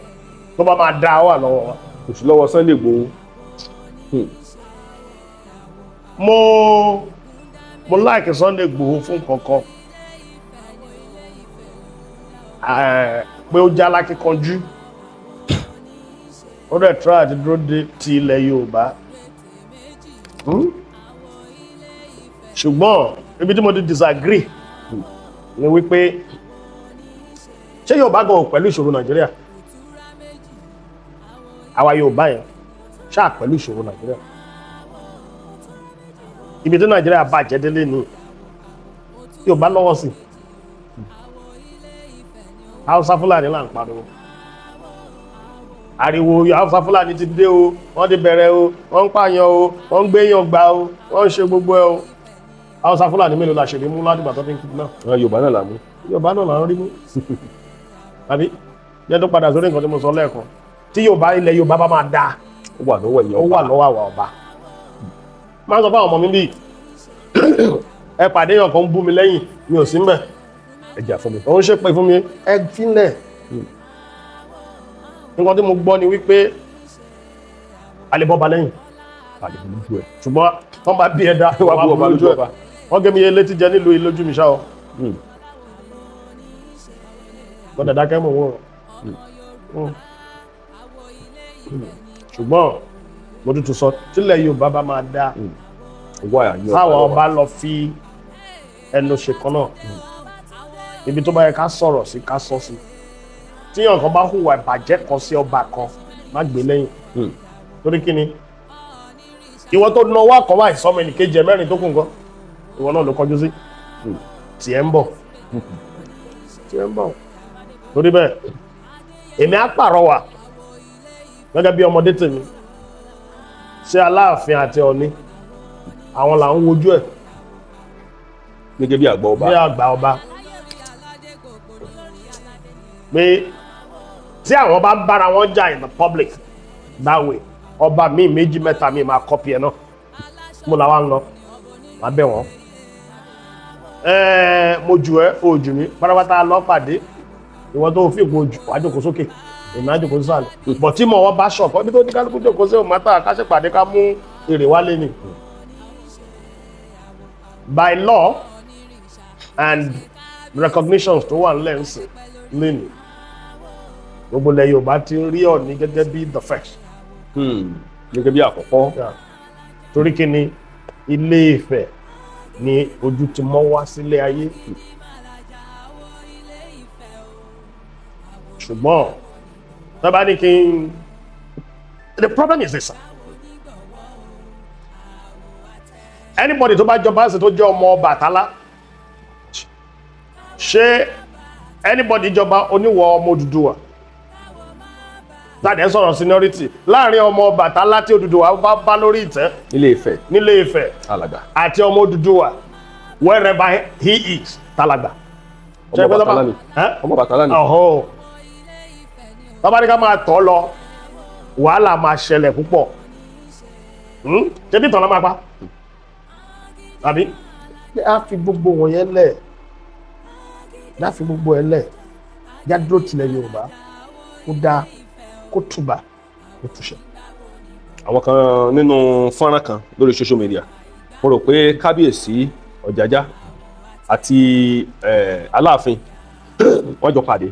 tó bá máa dá wà lọ́wọ́ wa. Kò sí lọ́wọ́ Sunday Igboho. Mo like Sunday Igboho fún kankan pé ó já lákíkanjú, ó dẹ̀ try àti dúró de ti ilẹ̀ Yorùbá. Ṣùgbọ́n ibi tí mo ti disagree ni wípé ṣé Yorùbá gan ò pẹ̀lú ìṣòro Nàìjíríà? Àwa Yorùbá yẹn ṣáà pẹ̀lú ìṣòro Nàìjíríà. Ibi tí Nàìjíríà bàjẹ́ délé ni Yorùbá lọ́wọ́ sí. Hausa Fúlàní là ń pariwo, ariwo Hausa Fúlàní ti dé o, wọ́n ti bẹ̀rẹ̀ o, wọ́n ń pààyàn o, wọ́n ń gbéyàn gbà o, wọ́n ń ṣe gbogbo ẹ o. Hausa Fúlàní mélòó la ṣèlè mú látìgbà tó fi ń kidnap? Àwọn Yorùbá náà là mú. Yorùbá náà là ń rí mú. Àbí jẹ́ tó padà sórí nǹkan tí mo sọ lẹ́ẹ̀kan, tí Yorùbá ilẹ̀ Yorùbá bá máa dáa, ó wà lọ́wọ́ ẹ̀yìn ó ọba. Wà lọ́wọ́ àwa ọba. Máa ń sọ fáwọn ọmọ mi bíi ẹ pàdé èèyàn kan ń bú mi lẹ́yìn, mi ò sí ń bẹ̀, Ẹ jà fún mi. Òun ṣépè fún mi, ẹ fílẹ̀. Nǹkan tí mo gbọ́ ni wípé a lè bọ́ba lẹ́yìn, Àlè lójú ẹ. ṣùgbọ́n wọ́n bá bí ẹ̀dá Wá bú ọba lójú ọba. Wọ́n gé mi yé létí jẹ nílùú ìlójú mi ṣá o. Mo dàda kẹ́ mọ̀ wọ́n. Ṣùgbọ́n mo tuntun sọ, tílẹ̀ Yorùbá bá máa dáa, Ó wà ẹ̀yìn ọba táwọn lọ́wọ́. Ọba lọ fi ẹnu ṣe kan náà, ibi tó bá yẹ ká sọ̀rọ̀ sí, ká sọ sí. Tíyàn kan bá hùwà ìbàjẹ́ kan sí ọba kan, má gbé lẹ́yìn. Torí kí ni ìwọ tó náwó àkọ́wá ìsọmọ ẹnìkejì ẹ mẹ́rin tó kù nǹkan, ìwọ náà ló kọjú sí, tiẹ̀ ń bọ̀, tiẹ̀ ń bọ̀. Torí bẹ́ẹ̀, èmi á pàrọwà gẹ́gẹ́ bí ọmọdé tèmi ṣé Aláàfin àti Ọ̀ọ̀ni, àwọn là ń wojú ẹ̀ Gẹ́gẹ́ bí àgbà ọba. Bí àgbà ọba, pé tí àwọn bá ń bára wọn jà in the public that way, ọba míì méjì mẹ́ta míì máa copy ẹ̀ náà. Mo làwa ń lọ, wàá bẹ̀ wọ́n. Ẹ̀ẹ́, mo jù ẹ́, o jù mí pátápátá lọ pàdé. Ìwọ tó fi ìpò jù wàá jókòó sókè, èmi á jókòó sísàlẹ̀ bọ̀ tí mo wọ́n bá ṣọ̀kọ́ ibi tó ní kálukú jókòó sí òmátà, ká ṣe pàdé, ká mú èrè wálé ni. By law and recognitions tó wà nílẹ̀ ń sìn lẹ́nu, gbogbo ilẹ̀ Yorùbá ti rí Ọọ̀ni gẹ́gẹ́ bí the first. Gẹ́gẹ́ bí àkọ́kọ́. Yeah. Torí kí ni? Ilé Ifẹ̀ ni ojú ti mọ́ wá sílé ayé. Ṣùgbọ́n tó bá ní kí n, the problem is this, sir. Anybody tó bá jọba ṣe tó jẹ́ ọmọ Ọbàtálá, ṣé anybody jọba oníwọ̀ ọmọ Odùduwà tàdé sọ̀rọ̀ seniority láàrin ọmọ Ọbàtálá tí Odùduwà bá bá lórí ìtẹ́ Nílé Ifẹ̀. Nílé Ifẹ̀. Alàgbà. Àti ọmọ Odùduwà, wherever he is, tálàgbà? Ọmọ Ọbàtálá ni. Ọmọ Ọbàtálá ni. Ọ̀họ́ tọ́ba ní ká máa tọ́ lọ, wàhálà máa ṣẹlẹ̀ púpọ̀. Ṣebí ìtàn la máa pa àbí á fi gbogbo wọn yẹn lẹ̀, á fi gbogbo ẹ lẹ̀, já dúró tilẹ̀ Yorùbá kó dáa, kó tùbà, kó túṣẹ. Àwọn kan nínú fọ́nrán kan lórí social media, mo rò pé kábíyèsí Ọ̀jájá àti Aláàfin wọ́n jọ pàdé,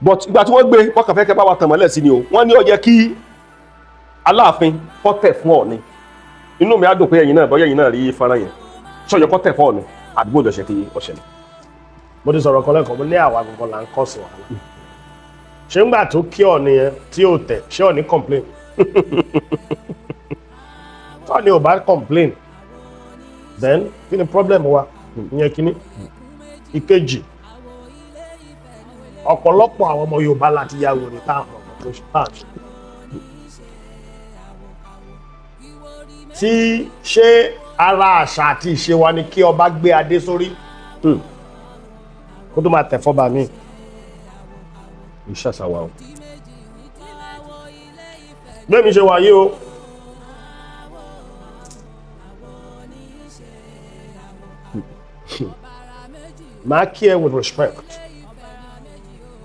but ìgbà tí wọ́n gbé, wọ́n kàn fẹ́ kẹ́ bá wa tàn mọ́lẹ̀ sí ni o. Wọ́n ní ó yẹ kí Aláàfin kó tẹ̀ fún Ọọ̀ni? Inú mi á dùn pé ẹ̀yin náà, bọ́yá ẹ̀yin náà rí fọ́nrán yẹn. Ṣó yẹ kó tẹ̀ fún Ọọ̀ni àdúgbò lọ́sẹ̀ tí ó ṣẹlẹ̀? Mo ti sọ̀rọ̀ kan lẹ́kọ̀ọ́, mo ní àwa gbogbo là ń kọ́ sí wàhálà. Ṣé ńgbà tó kí Ọọ̀ni yẹn tí ò tẹ̀, ṣé Ọọ̀ni complain? Tọ́ọ̀ni ò bá complain, then kí ni problem wa? Ìyẹn kíní. Ìkejì, ọ̀pọ̀lọpọ̀ àwọn ọmọ Yorùbá láti ya wèrè táwọn ọmọ tó ṣe páàkì tí ṣé ara àṣà àti ìṣe wa ni kí ọba gbé adé sórí kó tó máa tẹ̀ fọ́ba mi? Ìṣàṣàwà o. Bẹ́ẹ̀ mi ṣe wà yìí o, máa kí ẹ with respect,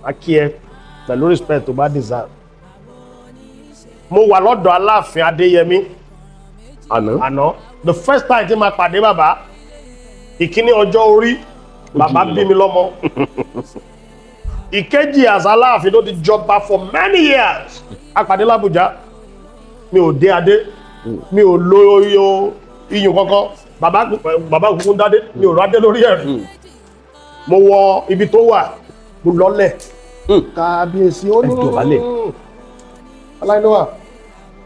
máa kí ẹ pẹ̀lú respect tó bá deserve. Mo wà lọ́dọ̀ Aláàfin Adéyẹmí àná. Àná, the first time tí ma pàdé bàbá, ìkíní, ọjọ́ orí bàbá jù mí bí lọ. mi lọ́mọ. Ìkejì, àṣà Aláàfin tó ti jọba for many years. A pàdé l'Ábùjá, mi ò dé adé, mi ò lo iyùn kankan. Bàbá, bàbá kúkú ń dádé, mi ò rádé lórí ẹ̀rí. Mo wọ ibi tó wà, mo lọ́lẹ̀. Kábíyèsí, ó ní Ẹ dọ̀bálẹ̀. Aláìlọ́wà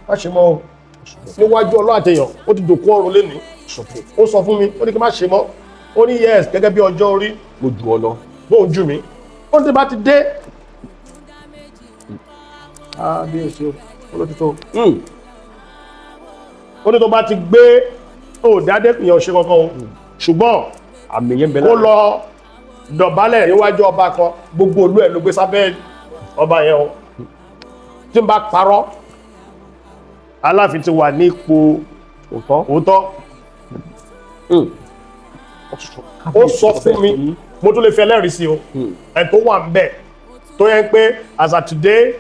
má ṣe mọ́ o. Níwájú ọlọ́ àtẹ̀yàn, ó ti dòkú ọ̀run lénìí. Ó sọ fún mi, ó ní kí n má ṣe mọ́. Ó ní yes, gẹ́gẹ́ bí ọjọ́ orí Mo jù ọ lọ. bóun jù mí, ó ní bá ti dé. Kábíyèsí o, olótìtó. Ó ní tó bá ti gbé ó dádé, ìyẹn ò ṣe kankan o, ṣùgbọ́n Àmì yẹn bẹ kó lọ dọ̀bálẹ̀ níwájú ọba kan, gbogbo olú ẹ̀ ló gbé sábẹ́ ọba yẹn o. Tí n bá parọ́, Aláàfin ti wà ní ipò òótọ́. Òótọ́. Ó sọ fún mi, mo tún lè fi ẹlẹ́rìí sí o, ẹ̀ tó wà ń bẹ̀ tó yẹ pé as at today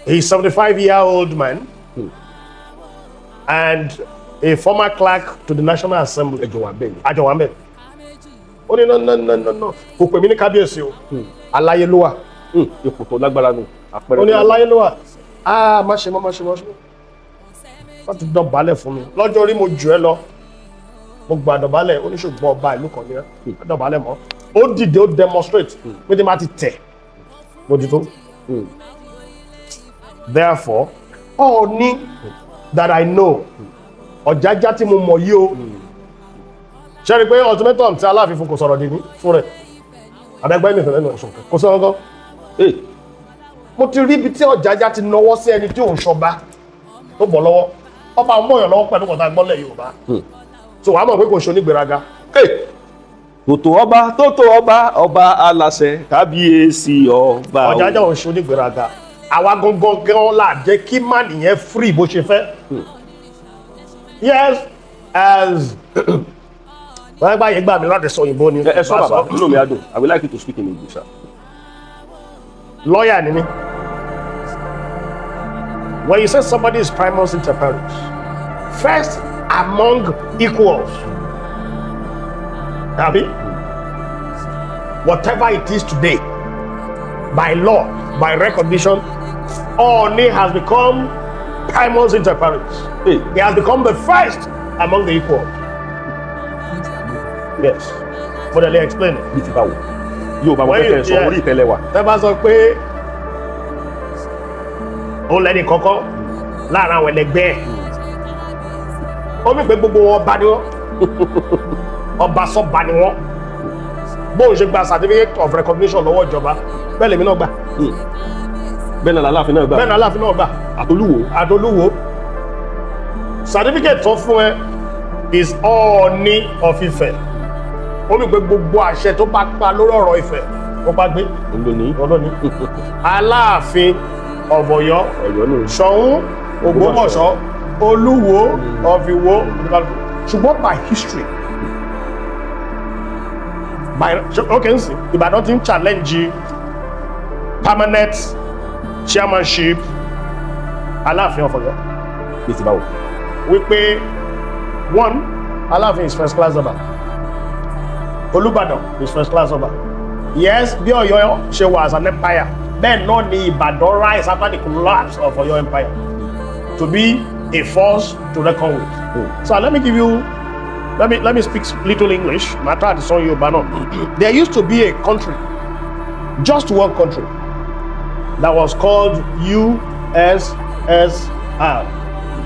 he is 75-year-old man and a former clerk to the National Assembly. Ẹjọ wà bẹ́ẹ̀ ni. Àjọ wà ń bẹ̀. Ó ní no, no, no, no, no, kò pè mí ní kábíyèsí o, aláyélúwà. Ipò tó lágbára nù. Àpẹẹrẹ Ó ní tó lágbára. aláyélúwà, ah, má ṣe mọ́, má ṣe mọ́, ṣe mọ́. Wọ́n ti dọ̀bálẹ̀ fún mi. Lọ́jọ́ orí mo jù ẹ́ lọ, mo gbà dọ̀bálẹ̀. Ó ní ṣùgbọ́n ọba ìlú kan ní ẹ́, má dọ̀bálẹ̀ mọ́. Ó dìde, ó demonstrate pé tí má ti tẹ̀ mo ti tó. Therefore, Ọọ̀ni that I know, Ọ̀jájá tí mo mọ̀ yìí o, ṣe rí i pé ultimatum tí Aláàfin fún kò sọ̀rọ̀ dì ní fún rẹ̀ àbẹ́gbẹ́ mi ìfẹ́ lẹ́nu kò sọ̀rọ̀ gan. Ee. Mo ti rí ibi tí Ọ̀jájá ti nawọ́ sí ẹni tí òun ṣọba tó bọ̀ lọ́wọ́. Ọba mọ̀yàn lọ́wọ́ pẹ̀lú kọ̀tà gbọ́lẹ̀ Yorùbá, so wàá mọ̀ pé kò ṣe onígbéraga. Tòtò ọba, tótó ọba, ọba aláṣẹ, kábíyèsí ọba o. Ọ̀jájá ò ṣe onígbéraga. Àwa gangan gan la jẹ́ kí má nìyẹn free bó ṣe fẹ́. Yes, as wọ́n gbà yẹn gbà mí láti sọ òyìnbó ni. Ẹ sọ bàbá, inú mi á dùn. I would like you to speak in English, sir. Lawyer ni mí. When you say somebody is primus inter pares, first among equals, abi, whatever it is today, by law, by recognition, Ooni has become primus inter pares. Hey. He has become the first among the equals. Yes. Mo dẹ̀ lè explain it. Bí ti báwo? Yóò bá wọn fẹ́ kẹ́ ẹ sọ orí ìtẹ́lẹ̀ wa. Tẹ́ bá sọ pé ó lẹ́ni kọ́kọ́ láàrin àwọn ẹlẹgbẹ́ ẹ̀, ó mì pé gbogbo wọn ọba ni wọ́n, ọba sọ́ba ni wọ́n. Bóun ṣe gba certificate of recognition lọ́wọ́ ìjọba, bẹ́ẹ̀ lèmi náà gbà. Bẹ́ẹ̀ náà Aláàfin náà gbà. Bẹ́ẹ̀ náà Aláàfin náà gbà. Àtolúwo. Àtolúwo. Certificate tó fún ẹ is Ọọ̀ni of Ifẹ̀. Ó mì pé gbogbo àṣẹ tó bá pa lórí ọ̀rọ̀ Ifẹ̀, ó bá gbé. Òun ló ní. Ọlọ́ni Aláàfin of Ọ̀yọ́, Ọ̀yọ́ nù. Ṣọ̀ún Ògbómọ̀ṣọ́, Olúwo of Ìwó. Ṣùgbọ́n by history, by okay, n sìn Ìbàdàn ti ń challenge permanent chairmanship Aláàfin of Ọ̀yọ́. Bí ti báwo? Wípé one, Aláàfin is first class ọba, Olúbàdàn is first class ọba. Yes, bí Ọ̀yọ́ ṣe wà as an empire, bẹ́ẹ̀ náà ni Ìbàdàn rise after the collapse of Ọ̀yọ́ empire. to be a force to reckon with. So let me give you, let me speak little English. Màá try to sọ Yorùbá náà. There used to be a country, just one country, that was called USSR,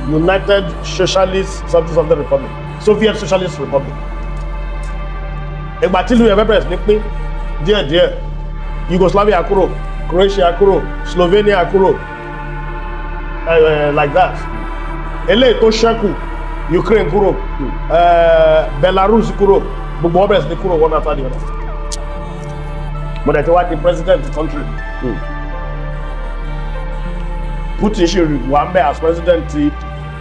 United Socialist something something Republic, Soviet Socialist Republic. Ìgbà tí ìlú yẹn fẹ́ bẹ̀rẹ̀ sí ní pín díẹ̀díẹ̀, Yugoslavia kúrò, Croatia kúrò, Slovenia kúrò, like that. Eléyìí tó ṣẹ́kù, Ukraine kúrò, Belarus kúrò, gbogbo wọn bẹ̀rẹ̀ sí ní kúrò one after the other. Mo dẹ̀ ti wá di president country. Putin ṣe wà ń bẹ̀ as president ti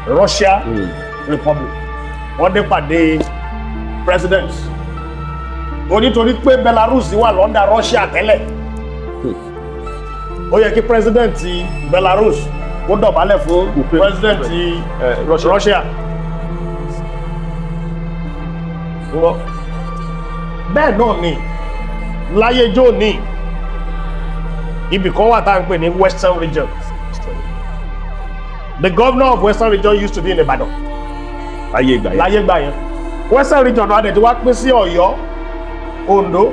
Russia Republic. Wọ́n dé pàdé president onítorí pé Belarus wà l'under Russia tẹ́lẹ̀, ó yẹ kí president ti Belarus kó dọ̀bálẹ̀ fún Ukraine. President ti Russia. Russia. Bẹ́ẹ̀ náà ni láyé jóòní, ibì kan wà tá à ń pè ní Western Region. The governor of Western Region used to be in Ibadan. Láyé ìgbà yẹn. Láyé gbà yẹn, Western Region náà dẹ̀ ti wá pín sí Ọ̀yọ́, Oǹdó,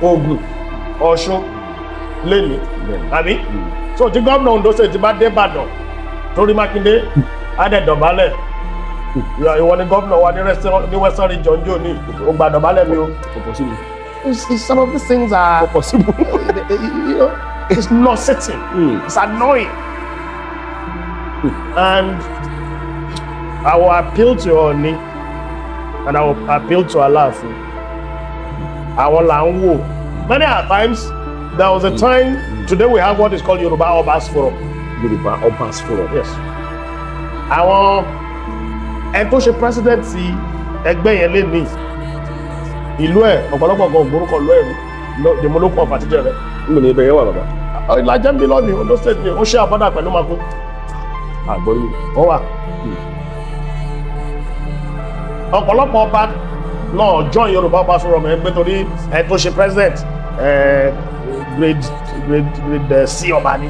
Ògùn, Ọ̀ṣun lẹ́ni. Àbí so tí gómìnà Oǹdó State ti bá dé Ìbàdàn torí Mákindé, á dẹ̀ dọ̀bálẹ̀. Ìwọ ni gómìnà wa ní Western Region jò ní o gbà dọ̀bálẹ̀ mi o. Kò possible. Some of these things are Kò possible. It's not sitting. It's annoying. And I will appeal to Ọọ̀ni and I will appeal to Aláàfin. Àwọn là ń wò. Many a times, there was a time, today we have what is called Yoruba Obas Forum. Yorùbá Obas Forum. Yes. Àwọn ẹni tó ṣe president ti ẹgbẹ́ yẹn lé ní ìlú ẹ̀, ọ̀pọ̀lọpọ̀ kan ògbórúkọ ìlú ẹ̀ rí, the Molokun of Àtijọ́ rẹ̀. N kò ní ibẹ̀ yẹn wà, bàbá. Ìlàjẹ́ ń bí lọ́nìí, Ondo State ni ó ṣe àbọ̀dà pẹ̀lú Makun. Àgbọ̀rí. Ó wà. Ọ̀pọ̀lọpọ̀ ọba náà join Yorùbá Obas Forum ẹ̀ pé torí ẹ̀ tó ṣe president grade C ọba ni.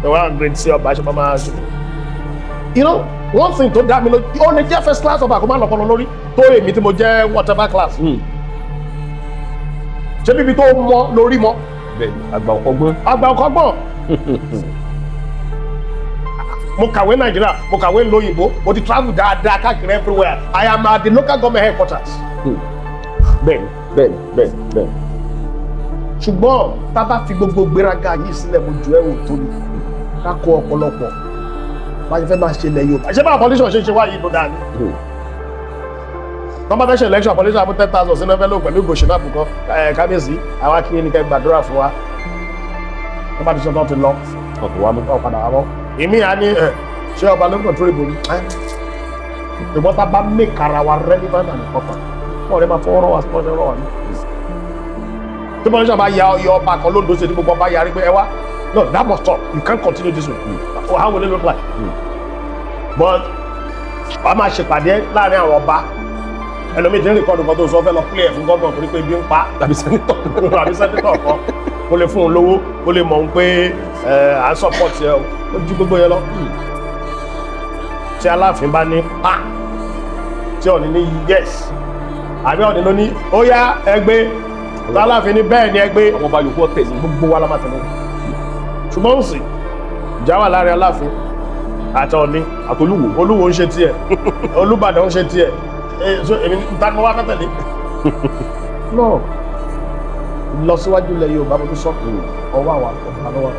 Ìwọ́n grade C ọba ṣe máa ṣe. One thing tó dá mi lójú, ó lè jẹ́ first class ọba kó má lọ́pọlọ lórí tó èmi tí mo jẹ́ whatever class. Ṣé bíbi tó mọ lórí mọ? Bẹ́ẹ̀ni, àgbà ọkọ gbọ́n. Àgbà ọkọ gbọ́n. Mo kàwé Nàìjíríà, mo kàwé lóyìnbó, mo ti travel dáadáa káàkiri everywhere. I am at the local government headquarters. Bẹ́ẹ̀ni bẹ́ẹ̀ni bẹ́ẹ̀ni bẹ́ẹ̀ni. Ṣùgbọ́n tá a bá fi gbogbo gbéraga yìí sílẹ̀, mo jù ẹ́ wò tó ni ká kó ọ̀pọ̀lọpọ̀ bá ṣe fẹ́ máa ṣe ilẹ̀ Yorùbá. Ṣé bá politician ṣe ń ṣe wáyé ló dáa ni? Tọ́ bá fẹ́ ṣe election, politician mú 10,000 sínú envelope pẹ̀lú ìgò schnapps kan. Ẹ̀ kábíyèsí, àwa kí ni kẹ́ gbàdúrà fún wa. Tọ́ bá ti sọ tán, ti lọ. Ọkọ̀ wa mú. Ọ̀ padà wá mọ́. Èmi à ní ẹ̀ ṣé ọba ló ń control ìbò ni? Ṣùgbọ́n tá a bá make ara wa relevant and proper, wọ́n rẹ̀ máa fọwọ́ rọ̀ wá sí ọ̀rọ̀ wá ní. Tí politician bá ya ọyọ ọba kan lóńdó ṣe, tí gbogbo ọba yarí pé ẹ wá, no, that must stop, you can't continue this way. How will it look like? But wàá máa ṣèpàdé láàrin àwọn ọba, ẹlòmíì tí ń record kan tó sọ, fẹ́ lọ play ẹ̀ fún gómìnà torí pé ibi ń pa Tàbí senator. Àbí senator kan, kó lè fún un lówó, kó lè mọ̀ ọ́n pé ẹ à ń support ẹ o. Ó ju gbogbo yẹn lọ. Tí Aláàfin bá ní pa, tí Ọọ̀ni ní yes, àbí Ọọ̀ni ló ní ó yá ẹgbẹ́, tí Aláàfin ní bẹ́ẹ̀ ni ẹgbẹ́, Àwọn ọba yòókù ọ̀tẹ̀ ní. Gbogbo wa la máa tẹ̀lé. Ṣùgbọ́n ó sì ìjà wà láàrin Aláàfin àti Ọọ̀ni. Àtolúwo. Olúwo ń ṣe tiẹ̀, Olúbàdàn ń ṣe tiẹ̀. So èmi ta ni mo wá fẹ́ tẹ̀lé? No, ìlọsíwájú ilẹ̀ Yorùbá, mo tún sọ, ọwọ́ àwọn ọba lọ́wọ́.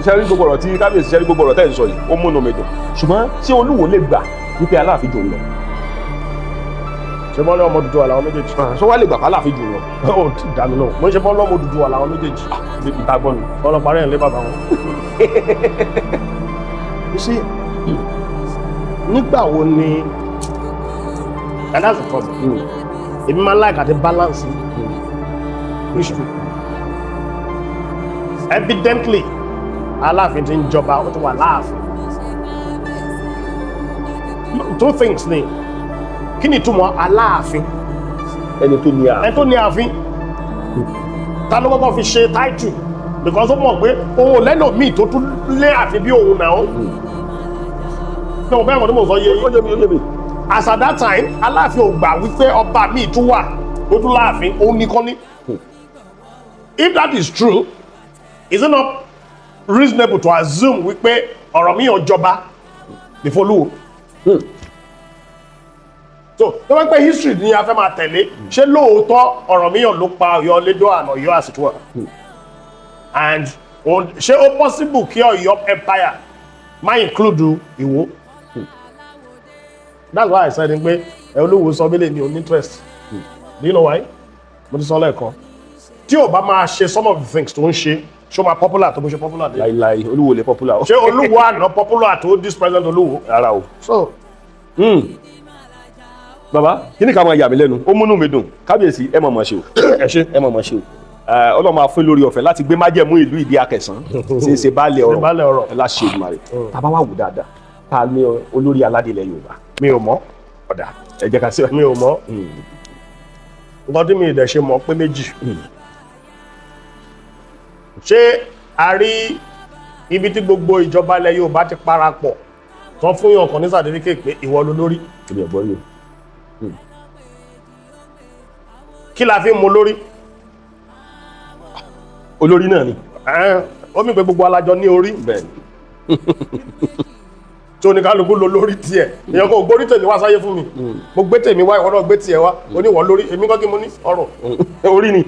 Ṣe rí gbogbo ọ̀rọ̀ tí kábíyèsí, ṣe rí gbogbo ọ̀rọ̀ tẹ́ ń sọ yìí, ó múnú mi dùn. Ṣùgbọ́n ṣé Olúwo lè gbà wípé Aláàfin jù lọ? Ṣé bọ́lá ọmọ Odùduwà làwọn méjèèjì? Ṣé wàá lè gbà pé Aláàfin jù lọ? Ó ti dà mí lóhùn. Mo ń ṣe bọ́lá ọmọ Odùduwà làwọn méjèèjì. Ìta gbọ́n mi. Bọ́lá parí ẹ̀ lé bàbá wọn. You see, nígbà wo ni, and that's the problem, èmi máa ń like àti balance history. Evidently, Aláàfin ti ń jọba, ó ti wà láàfin. Two things ni: kí ni ìtumọ̀ Aláàfin? Ẹni tó ní ààfin. Ẹni tó ní ààfin. Ta ló kọ́kọ́ fi ṣe title? Because ó mọ̀ pé òun ò lẹ́nu míì tó tún lé ààfin bí òun náà. Ṣé mo fẹ́ kàn tí mo sọ yé Ó yín? yé mi, ó yé mi. As at that time, Aláàfin ò gbà wípé ọba míì tún wà ó tún láàfin, òun nìkan ní. If that is true, is it not reasonable to assume wípé Ọ̀rànmíyàn jọba before Olúwo? So tó bá pẹ́ history ni a fẹ́ máa tẹ̀lé, ṣé lóòótọ́ Ọ̀rànmíyàn ló pa Ọ̀yọ́ lédò and Ọ̀yọ́ as it were? And ṣé ó possible kí Ọ̀yọ́ empire má include Ìwó? That's why I said pé ẹ Olúwo sọ mí lè mi ò ní interest. Do you know why? Mo ti sọ lẹ́ẹ̀kan, tí ò bá máa ṣe some of the things tó ń ṣe, ṣó máa popular tó bó ṣe popular dé? Láíláí, Olúwo lè popular o. Ṣé Olúwo àná popular tó this present Olúwo? Rárá o. So Bàbá, kí ni ká máa yà mí lẹ́nu, ó múnú mi dùn. Kábíyèsí, ẹ mọ̀ mọ̀ ṣe o. Ẹ ṣe. Ẹ mọ̀ mọ̀ ṣe o. Ọlọ́run máa fún lórí ọ̀fẹ́ láti gbé májẹ̀mú ìlú ìdí akẹsàn ṣe é ṣe baálẹ̀ ọ̀rọ̀. Baálẹ̀ ọ̀rọ̀. Ẹ láṣẹ Èdùmàrè. Tá a bá wà wò dáadáa, ta ni olórí aládé ilẹ̀ Yorùbá? Mi ò mọ̀. Ọ̀dà, ẹ jẹ́ ká sí. Mi ò mọ̀. Nǹkan tí mi ì dẹ̀ ṣe mọ̀ pé méjì. Ṣé a rí ibi tí gbogbo ìjọba ilẹ̀ Yorùbá ti parapọ̀ tán fún yàn kan ní certificate pé ìwọ ló lórí? Èmi ò gbọ́ rí o. Kí la fi ń mọ lórí? Olórí náà ni. Ẹ̀ẹ́n, ó mì pé gbogbo alájọ ní orí. Bẹ́ẹ̀ ni. Tí oníkálukú lo lórí tiẹ̀. Èèyàn kò gbórí tèmi wá sáyé fún mi. Mo gbé tèmi wá, ìwọ náà gbé tiẹ̀ wá. Oníwọ̀ lórí, èmi kọ́ kí mo ní ọrùn. Orí ni.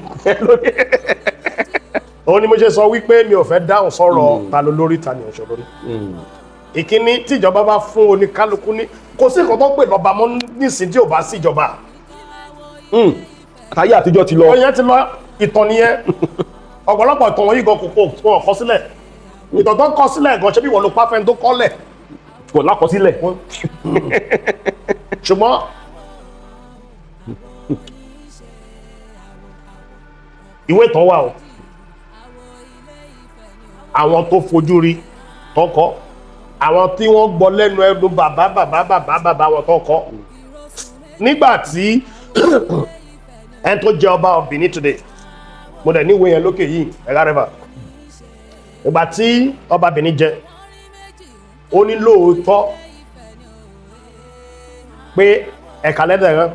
Òun ni mo ṣe sọ wípé mi ò fẹ́ dáhùn sọ̀rọ̀ ta ló lórí, ta ni ọ̀ṣọ́ lórí. Ìkíní, tíjọba bá fún oníkálukú ní, kò sí nǹkan tó ń pè lọ́ba mọ́ nísìn tí ò bá sí ìjọba. Àtàyè àtijọ́ ti lọ. Ọyẹn ti lọ, ìtàn nìyẹn. Ọ̀pọ̀lọpọ̀ ìtàn wọ̀nyí gan kò kò kọ sílẹ̀. Ìtàn tó ń kọ sílẹ̀ gan, ṣé bí ìwọ ló pa fẹ́ni tó kọ́lẹ̀? Kò lákọsílẹ̀. Ṣùgbọ́n ìwé ìtàn wà o, àwọn tó fojú rí tó kọ, àwọn tí wọ́n gbọ́ lẹ́nu ẹnu bàbá bàbá bàbá bàbá wọn tó kọ. Nígbà tí ẹni tó jẹ ọba of Benin today, mo dẹ̀ níwèé yẹn lókè yìí, ẹ̀rá rẹ̀fà, ìgbà tí ọba Benin jẹ, ó ní lóòótọ́ pé ẹ̀ka lẹ́dẹ̀ rẹ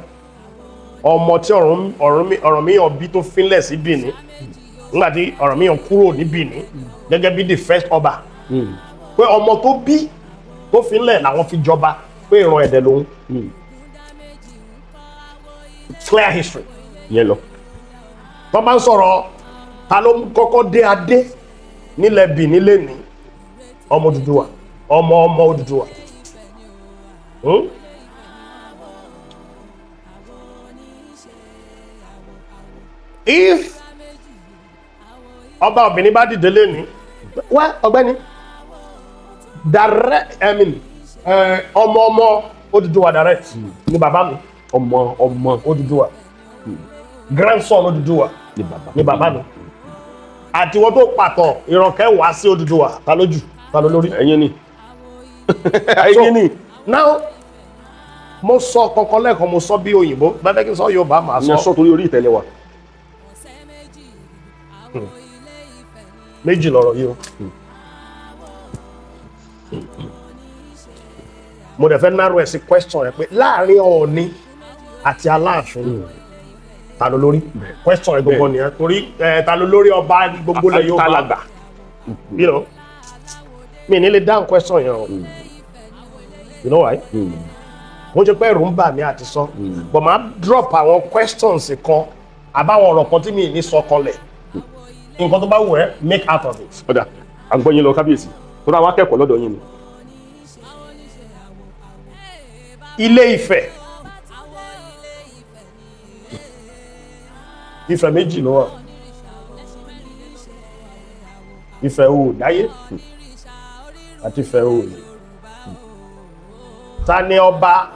ọmọ tí Ọ̀rànmíyàn bí tó fínlẹ̀ sí Benin, nígbà tí Ọ̀rànmíyàn kúrò ní Benin gẹ́gẹ́ bí the first ọba, pé ọmọ tó bí tó fínlẹ̀ làwọn fi jọba, pé ìran ẹ̀dẹ̀ lòun. Clear history. Yẹn lọ. Tó bá ń sọ̀rọ̀ ta ló kọ́kọ́ dé adé nílẹ̀ Benin lẹ́ni, ọmọ Odùduwà, ọmọ ọmọ Odùduwà. Hmm? If ọba Benin bá dìde lẹ́ni wá, ọ̀gbẹ́ni direct, I mean, ọmọ ọmọ Odùduwà direct ni bàbá mi. Ọmọ ọmọ Odùduwà, grandson Odùduwà ni bàbá. Ni bàbá mi. Àti wọn tó pàtàn ìran kẹwàá sí Odùduwà, ta lójú, ta ló lórí? Ẹ̀yin ni, ẹ̀yin ni. Now, mo sọ kankan lẹ́ẹ̀kan, mo sọ bí òyìnbó bẹ́ẹ̀ fẹ́ kí n sọ Yorùbá, màá Ìyẹn sọ. Sọ torí orí ìtẹ́lẹ̀ wa. Méjì lọ̀rọ̀ yìí o. Mo dẹ̀ fẹ́ narrow ẹ̀ sí question rẹ̀ pé láàrin Ọọ̀ni àti Aláàfin, ta ló lórí? Question rẹ̀ gbogbo nìyẹn, torí ẹ ta ló lórí ọba gbogbo lẹ̀ Yorùbá? Tálàgbà. Mi ní lè dáhùn question yẹn o. You know why? Mo jẹ́ pé ẹ̀rù ń bà mí àti sọ, but màá drop àwọn questions kan àbáwọn ọ̀rọ̀ kan tí mi ní sọ kanlẹ̀. Nǹkan tó bá wù ẹ́, make out of it. Ọ̀dà, à ń gbọ́ yín lọ, kábíyèsí, tó dáa wá kẹ́kọ̀ọ́ lọ́dọ̀ yín ni. Ilé Ifẹ̀, Ifẹ̀ méjì ló wà. Ifẹ̀ Oòdáyé àti Ifẹ̀ Oòyè. Ta ni ọba?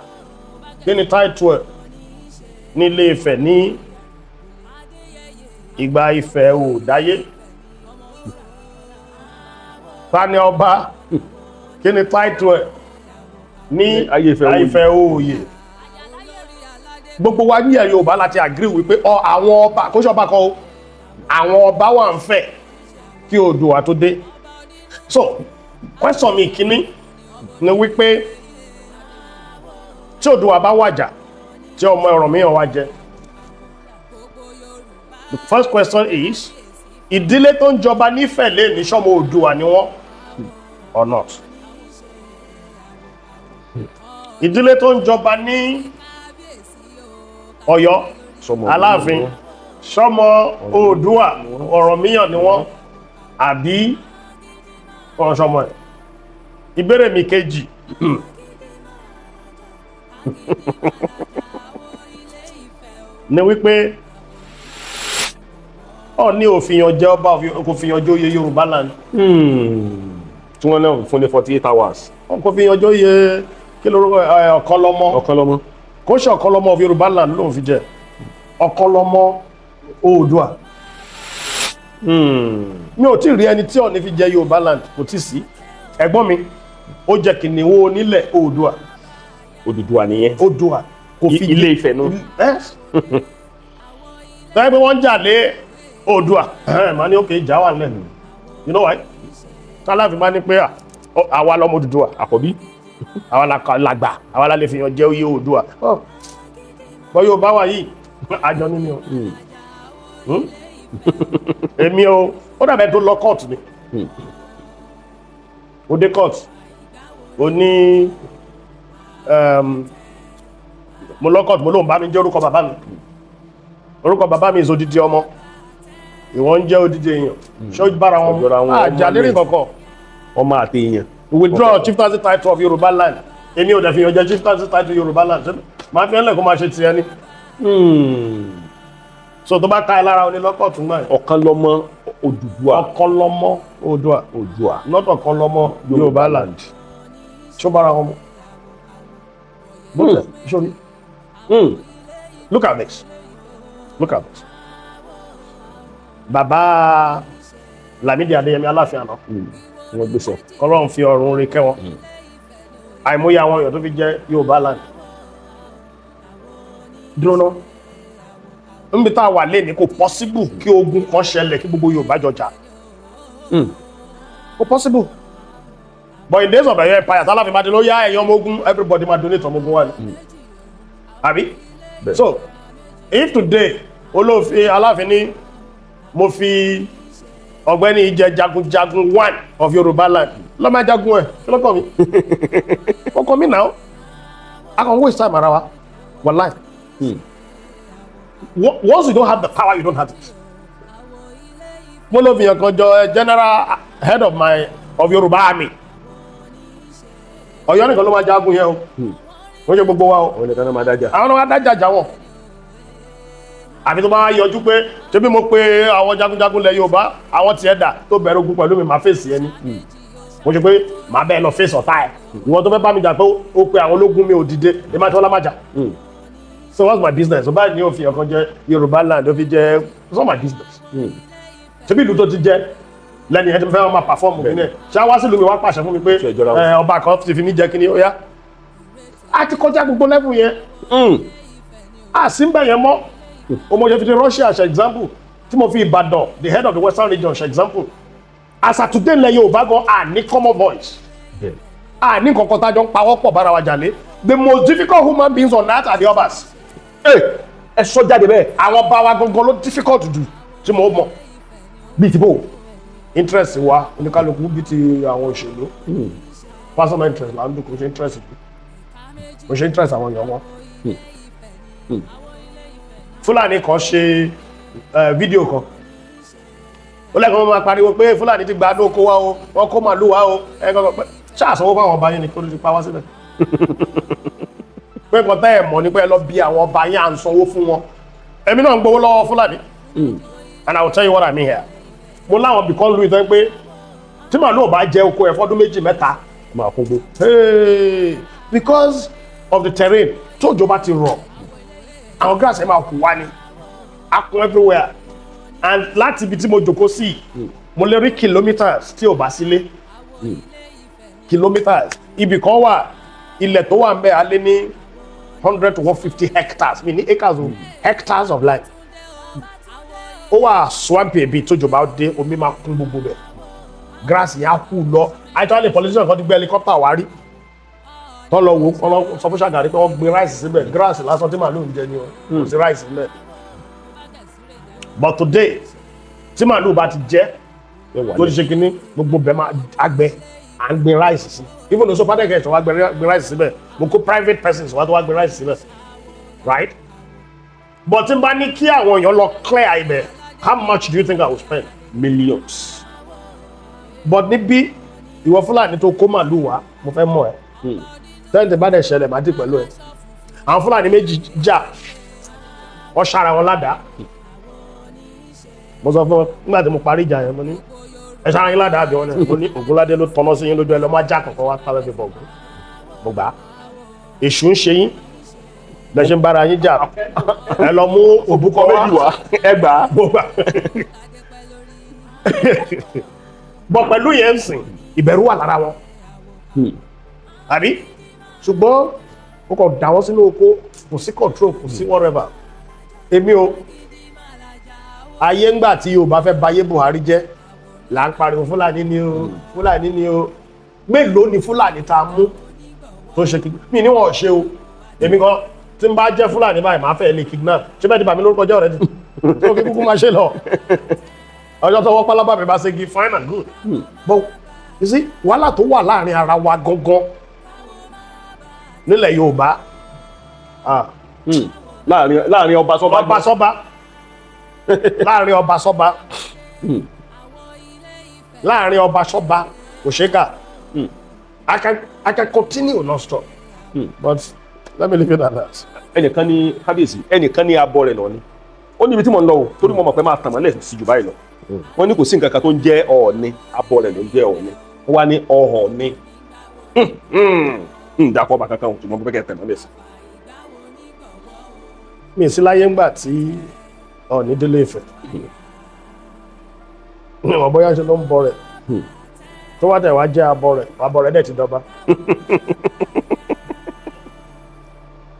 Kí ni táìtù ẹ̀ ní Ilé Ifẹ̀ ní ìgbà Ifẹ̀ Oòdáyé? Ta ni ọba? Kí ni táìtù ẹ̀ ní Ayé Ifẹ̀ Oòyè? Ifẹ̀ Oòyè? Gbogbo wa ní ẹ̀ Yorùbá láti agree wípé ọ àwọn ọba kó ṣe ọba kan o, àwọn ọba wà ń fẹ̀ kí Oòduà tó dé. So question mi kínní ni wípé Tí Oòduà bá wàjà, tí ọmọ Ọ̀rànmíyàn wá jẹ, the first question is, ìdílé tó ń jọba nífẹ̀ẹ́ lé ní, sọ́mọ Oòduà ni wọ́n or not? Ìdílé tó ń jọba ní Ọ̀yọ́, Sọmọ Aláàfin, sọ́mọ Oòduà Ọ̀rànmíyàn ni wọ́n àbí ọ̀ṣọ́mọ ẹ̀? Ìbéèrè mi kejì ni wípé, Ọọ̀ni ò fìyàn jẹ ọba, kò fìyàn jóyè Yorùbá land. Tí wọ́n náà fún ní 48 hours. Kò fìyàn jóyè, kí lorúkọ ẹ, Ọ̀kanlọ́mọ. Ọ̀kanlọ́mọ. Kò ṣe Ọ̀kanlọ́mọ of Yorùbá land ló ń fi jẹ, Ọ̀kanlọ́mọ Oòduà. Mi ò tí ì rí ẹni tí Ọọ̀ni fi jẹ Yorùbá land, kò tí ì sí. Ẹ̀gbọ́n mi, ó jẹ kìnìún onílẹ̀ Oòduà. Odùduwà nìyẹn. Oòduà kò fi Ilé Ifẹ̀ nù. Yes. Tọ́yẹ́ pé wọ́n ń jà lé Oòduà, màá ní òkè, ìjà wà nílẹ̀. You know why? Tálàfin bá ní pé àwa lọ́mọ Odùduwà àkọ́bí. Àwa làgbà, àwa la lè fi hàn jẹ́ oyè Oòduà. Bọ́ yóò bá wà yìí, àjọ ní mi o. Èmi o, ó dàbẹ̀ tó lọ court ni. Ó dé court, ó ní mo lọ court, mo lóun bá mi jẹ́ orúkọ bàbá mi. Orúkọ bàbá mi is odidi ọmọ, ìwọ ń jẹ́ odidi èèyàn. Ṣé ó bára wọn? Ó jọra wọn, àjà ọmọ lérí mi. kankan. Ọmọ àti èèyàn. Withdraw chieftaincy title of Yorùbá land. Èmi ò dẹ̀ fi hàn jẹ́ chieftaincy title Yorùbá land. Ṣé máa fi ẹ́ lẹ̀ kó máa ṣe tiẹ̀ ni? So tó bá ká ẹ lára, oní lọ́kọ̀tún náà. Ọ̀kanlọ́mọ Odùduwà. Ọ̀kanlọ́mọ Oòduà. Oòduà. Not Ọ̀kanlọ́mọ Yorùbá land. Ṣó bára wọn mu? Sori, look at this, look at this. Bàbá Lámídì Adéyẹmí, Aláàfin àná, Wọ́n gbé sọ. Kọ́lọ́run fi ọ̀run rí kẹ́wọn. Àìmọye àwọn èèyàn tó fi jẹ́ Yorùbá land. Dúró ná, níbi tá a wà lé ní, kò possible kí ogun kan ṣẹlẹ̀ kí gbogbo Yorùbá jọ jà. Kò possible. But in days of Ọ̀yọ́ empire, tálàfin máa di ló yá ẹ̀yàn ọmọ ogun, everybody máa donate ọmọ ogun wa ni, àbí? Bẹ́ẹ̀. So if today olófin Aláàfin ní mo fi ọ̀gbẹ́ni jẹ jagunjagun one of Yorùbá land, lọ máa jagun ẹ. Kí ló kàn mí? Ó kàn mí náà. A kàn waste time ara wa, wàláì. Once you don't have the power, you don't have it. Mo ló fi hàn kan jọ general head of my of Yorùbá army. Ọ̀yọ́ nìkan ló máa jagun yẹn o, wọ́n ṣe gbogbo wa o. Àwọn nìkan náà máa dájà. Àwọn náà dájà jà wọn, àfi tó bá yọjú pé ṣebí mo pe àwọn jagunjagun lẹ Yorùbá, àwọn tiẹ̀ dà tó bẹ̀rẹ̀ ogun pẹ̀lú mi, màá fèsì ẹni. Mo ṣe pé màá bẹ́ẹ̀ lọ fèsì ọ̀tá ẹ̀. Ìwọ tó fẹ́ bá mi jà pé ó pe àwọn ológun mi ò dìde, èmi àti ọlá má jà. So what's my business? Ọba ní òfin ọ̀kan jẹ́ Yorùbá land, ó fi jẹ́, it's not my business. Ṣebí ìlú tó ti jẹ́ lẹ́nu ẹ̀ tí mo fẹ́ máa perform mi náà, ṣé wá sílùú mi wá pàṣẹ fún mi pé Ṣé ìjọra wọn? ẹ, ọba kan ti fi mí jẹ kíní? Ó yá, a ti kọjá gbogbo level yẹn. A sì ń bẹ̀ yẹn mọ́. O mo ṣe fi ti Russia ṣe example, tí mo fi Ìbàdàn, the head of the Western region, ṣe example. As at today, ilẹ̀ Yorùbá gan, a ní common voice, a ní nǹkan kan tá a jọ ń pawọ́ pọ̀ bára wa jà lé. The most difficult human beings on earth are the obas. Ẹ sọ jáde bẹ́ẹ̀. Àwọn bá wa gangan ló difficult jù tí mo mọ̀. Bíi ti bò. Interest wa oníkálukú, bíi ti àwọn òṣèlú, personal interest là ń dùn. Kò ṣe interest jù, kò ṣe interest àwọn èèyàn wọn. Fúlàní kan ṣe fídíò kan, ó lẹ́kọ̀ọ́, wọn máa pariwo pé Fúlàní ti gba adó oko wa o, wọ́n kó màlúù wa o. Ẹ kọ́kọ́ pé ṣáà sanwó fáwọn ọba yín ni kó ló ti pa wá síbẹ̀? Pé nǹkan tẹ́ ẹ̀ mọ̀ ni pé ẹ lọ bí àwọn ọba yín, à ń sanwó fún wọn. Èmi náà ń gbowó lọ́wọ́ Fúlàní, and I will tell you what I mean here. Mo láwọn bìkan lu ìtàn pé tí màlúù ò bá jẹ oko ẹ̀ fọ́dún 2, 3, Máa kún gbó. Hey, because of the terrain, tójò bá ti rọ̀, àwọn grass ẹ̀ máa kú wá ní akun everywhere. And láti ibi tí mo jòkó sí, mo lè rí kilometres tí ò bá sílé, kilometres. Ibì kan wà, ilẹ̀ tó wà ń bẹ̀ á lé ní 100 to 150 hectares, mi ní acres o, hectares of land. Ó wà swampy ebi. Tójò bá dé, omi máa kún gbogbo bẹ̀, grass yẹn á kú lọ. Actually, politician kan ti gbé helicopter wá rí. Tó lọ wò ó, lọ sọ fún Ṣàgàrí pé wọ́n gbin rice síbẹ̀, grass lásán tí màálù ń jẹ ni o, kò sí rice níbẹ̀. But today, tí màálù bá ti jẹ́ tó ti ṣe kínní, gbogbo bẹ́ẹ̀ máa àgbẹ̀ à ń gbin rice sí. Even though Sopade tó wá gbin rice síbẹ̀, mo kó private persons wá tó wá gbin rice síbẹ̀, right? But tí n bá ní kí àwọn èèyàn lọ clear ibẹ̀, how much do you think I will spend? Millions. But níbí, ìwọ Fúlàní tó kó màálù wá, mo fẹ́ mọ̀ ẹ́. Tẹ́ǹtì bá dẹ̀ ṣẹlẹ̀, má dì pẹ̀lú ẹ̀. Àwọn Fúlàní méjì jà, wọ́n ṣára wọn ládàá. Mo sọ fún wọn nígbà tí mo parí ìjà yẹn, mo ní, "Ẹ ṣára yín ládàá àbí?" Wọn ni. Mo ní, "Ògúnládé ló tọ́nà sí yín lójú ẹ lọ́, má já kankan wá tábẹ́ fi bọ̀ ògún." Mo gbà á. Èṣù ń ṣe yín bẹ́ẹ̀ ṣe ń bára yín jà, ẹ lọ mú òbúkọ wá. Méjì wá, ẹ gbà á. Mo gbà. Bọ̀ pẹ̀lú yẹn ń sìn, ìbẹ̀rù wà lára wọn àbí? Ṣùgbọ́n ó kàn dà wọ́n sínú oko, kò sí control, kò sí whatever. Èmi o, ayé ńgbà tí Yorùbá fẹ́ bayé Buhari jẹ́ là ń pariwo Fúlàní ni o, Fúlàní ni o. Mélòó ni Fúlàní tá a mú tó ṣe kí mi ní wọn ò ṣe o? Èmi gan tí n bá jẹ́ Fúlàní báyìí, màá fẹ́ lè kidnap. Ṣé bẹ́ẹ̀ ti bà mí lórúkọ jẹ́ ọ̀rẹ́ ti tó kí kúkú máa ṣe lọ? Ọjọ́ tọwọ́ pálábà mi bá ṣégi, fine and good. But you see, wàhálà tó wà láàrin ara wa gangan nílẹ̀ Yorùbá, ah, Láàrin ọba sọba. Ọba sọba, láàrin ọba sọba, láàrin ọba sọba, kò ṣe é kà. I can continue non-stop, but let me leave it at that. Ẹnìkan ní, kábíyèsí, ẹnìkan ní abọ́ rẹ̀ lọ ni. Ó níbi tí mo ń lọ o, torí mo mọ̀ pé máa tàn mọ́lẹ̀ sí jù báyìí lọ. Wọ́n ní kò sí nǹkan kan tó ń jẹ́ Ọ̀ọ̀ni, abọ́ rẹ̀ ló ń jẹ́ Ọ̀ọ̀ni. Wọ́n wá ní Ọ̀ọ̀ni ń dákọ̀ ọba kankan o, ṣùgbọ́n mo fẹ́ kẹ́ ẹ tàn mọ́lẹ̀ sí. Mi sí láyé ńgbà tí Ọọ̀ni délé Ifẹ̀, mi mọ̀ bóyá ṣe ló ń bọ rẹ̀. Tó wá tẹ̀ wá jẹ́ abọ́ rẹ̀, abọ́ rẹ̀ dẹ̀ ti dọba.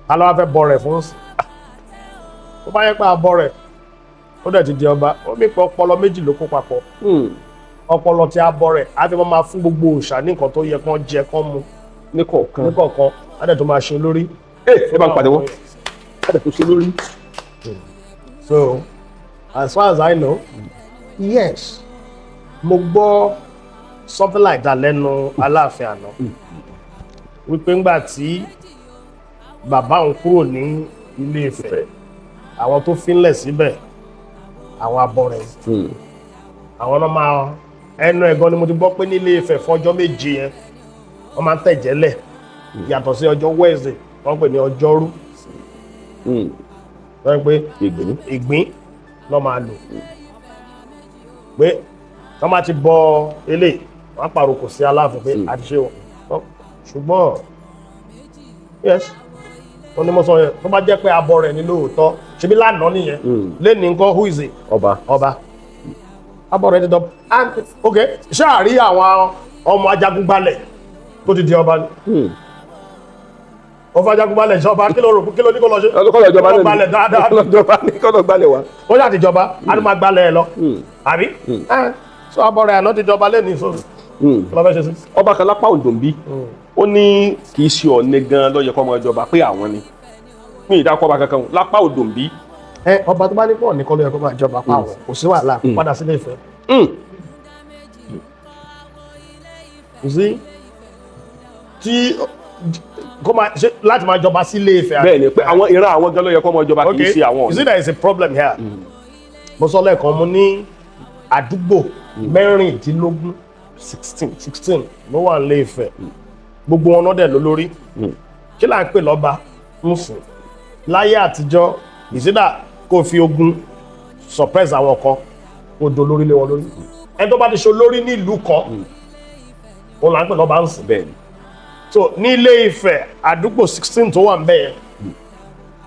Ta ló wá fẹ́ bọ rẹ̀ fún sí? Tó bá yẹ pé abọ́ rẹ̀ ó dẹ̀ ti di ọba, ó mi pé ọpọlọ méjì ló kó papọ̀. Ọpọlọ tí abọ́ rẹ̀ á fi máa fún gbogbo òòṣà ní nǹkan tó yẹ kán jẹ, kán mu ní kọ̀ọ̀kan. Ní kọ̀ọ̀kan, á dẹ̀ tó máa ṣe olórí. Ẹ ẹ bá ń pàtẹ́wọ́, ẹ dẹ̀ tó ṣe lórí. So, as far as I know, yes, mo gbọ́ something like that lẹ́nu Aláàfin àná wípé ńgbà tí bàbá òun kúrò ní Ilé Ifẹ̀, àwọn tó fínlẹ̀ síbẹ̀, àwọn abọrẹ̀, àwọn náà máa ẹnu ẹ̀gọ́ ni mo ti gbọ́ pé nílé Ifẹ̀, fún ọjọ́ 7 yẹn, wọ́n máa ń tẹ̀jẹ̀ lẹ̀, yàtọ̀ sí ọjọ́ Wednesday, wọ́n pè ní ọjọ́rú, wọ́n pè ìgbín. Ìgbín lọ́ máa lò, pé wọ́n máa ti bọ eléyìí, wọ́n á pàrokò sí Aláàfin pé a ti ṣe wọn. Ṣùgbọ́n yes, wọ́n ní mo sọ yẹn, tó bá jẹ́ pé abọ rẹ̀ ní lóòótọ́, ṣebí lánàá nìyẹn. Lẹ́ni nǹkan, who is it? Ọba. Ọba abọ rẹ̀ ti dọ̀. And ok, ṣé àrí àwọn ọmọ ajagunbalẹ̀ tó ti di ọba ni? Ó fẹ́ ajagunbalẹ̀ ṣọba, kí ló rò, kí ló ní kó lọ ṣe? Kọ́lọ̀ ìjọba. Kó lọ gbalẹ̀ dáadáa. Kọ́lọ̀ ìjọba ní, kọ́lọ̀ gbalẹ̀ wa. Ó yà ti jọba, á ní máa gbalẹ̀ ẹ lọ, àbí? Sọ abọ rẹ̀ àná ti jọba lẹ́ni, so kí ló fẹ́ ṣe sí? Ọba kan lápá Oǹdó ń bí, ó ní kì í ṣe Ọ̀ọ̀ni gan ló yẹ kó máa jọba, pé àwọn ni. Mi ì dákọ̀ ọba kankan o, lápá Oǹdó ń bí. Ẹ ọba tó bá ní pọ̀ nìkan ló yẹ kó máa jọba pa àwọn, kò sí wàhálà, kó padà sílé Ifẹ̀. Kò sí tí kó máa ṣe láti máa jọba sílé Ifẹ̀. Bẹ́ẹ̀ ni, pé àwọn ìran àwọn gan ló yẹ kó máa jọba, kì í ṣe àwọn You see, Ọ̀ọ̀ni. there is a problem here. Mo sọ lẹ́ẹ̀kan, mo ní àdúgbò 16, 16. 16 ló wà nílé Ifẹ̀. Gbogbo wọn náà dẹ̀ ló lórí. Kí là ń pè lọ́ba ń sìn láyé àtijọ́? Ìsídà kó fi ogun suppress àwọn kan, kó do lórí lé wọn lórí. Ẹni tó bá ti ṣe olórí nílùú kan, òun là ń pè lọ́ba ń sìn. Bẹ́ẹ̀ ni. So ní Ilé Ifẹ̀, àdúgbò 16 tó wà ń bẹ̀ yẹn,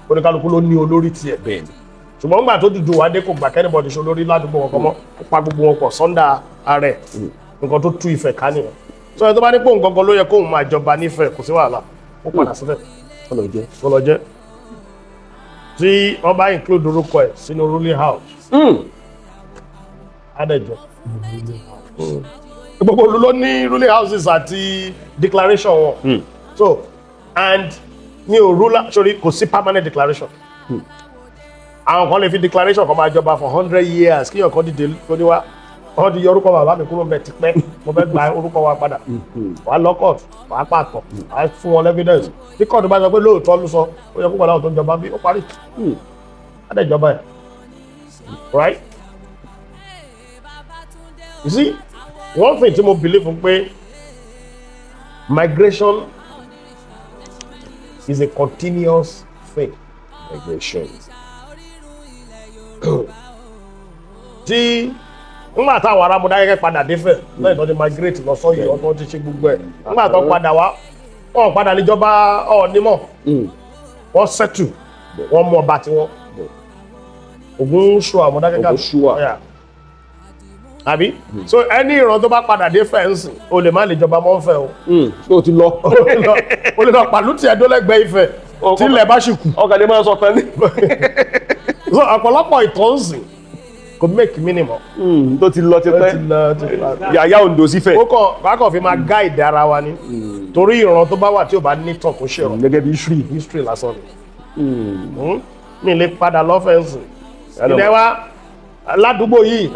oníkálukú ló ní olórí tiẹ̀. Bẹ́ẹ̀ ni. Ṣùgbọ́n nígbà tó dùdú wá dé, kò gbà k'anybody ṣe olórí ládùúgbò wọn kọ́ mọ́. Ó pa gbogbo wọn pọ̀ sọ́ndà ààrẹ. Nǹkan tó tú Ifẹ̀ ká nìyẹn. Sọ yẹn, tó bá ní pé òun gangan ló yẹ kóun máa jọba nífẹ̀ẹ́, kò sí wàhálà, ó padà síbẹ̀. Kọ́lọ̀ jẹ́. Kó lọ jẹ́ tí wọ́n bá include orúkọ ẹ̀ sínú ruling house, adẹ̀jọ́ gbogbo olú ló ní ruling houses àti declaration wọn. So And mi ò rúlá sórí, kò sí permanent declaration. Àwọn kan lè fi declaration kan máa jọba for 100 years, kíyàn kan dìde kó ní wá, wọ́n ti yọ orúkọ bàbá mi kúrò mbẹ̀ tipẹ́, mo fẹ́ gba orúkọ wa padà. Wàá lọ court, wàá pàtó, wàá fún wọn evidence. Tí court bá sọ pé lóòótọ́ ló sọ, ó yẹ kó padà tó ń jọba bí ó parí, á dẹ̀ jọba ẹ̀, right? You see, one thing tí mo believe pé migration is a continuous thing. Migration. Tí ńgbà táwọn ará Mọdákẹ́kẹ́ padà défẹ̀ lẹ́yìn tó ti migrate lọ sọ́yọ́, tó ti ṣe gbogbo ẹ̀, ńgbà tó padà wá, wọn padà níjọba Ọọ̀ni mọ́. Wọ́n settle, wọ́n mú ọba tiwọn, Ògúnṣùà Mọdákẹ́kẹ́. Ògúnṣùà. Yeah. Àbí so ẹni ìran tó bá padà dé fẹ́ǹsì, o lè má lè jọba mọ́ fẹ́ o. Ó ti lọ. O lè lọ pàlú tiẹ̀ dólẹ́gbẹ̀ẹ́ Ifẹ̀ tí ilẹ̀ bá ṣì kù. Ọkàn lè máa sọ tán ní. So ọ̀pọ̀lọpọ̀ ìtàn sìn kò make minimum. Tó ti lọ ti Ó pẹ́. ti lọ, ti lọ. Yàyà Oǹdó sífẹ̀. Ó kàn bákan fi máa guide ara wa ni, torí ìran tó bá wà tí ò bá nítàn kó ṣe ràn. Gẹ́gẹ́ bí history. History lásán ni. Mi lè padà lọ́fẹ̀ẹ́ sìn ilẹ̀ wa ládùúgbò yìí.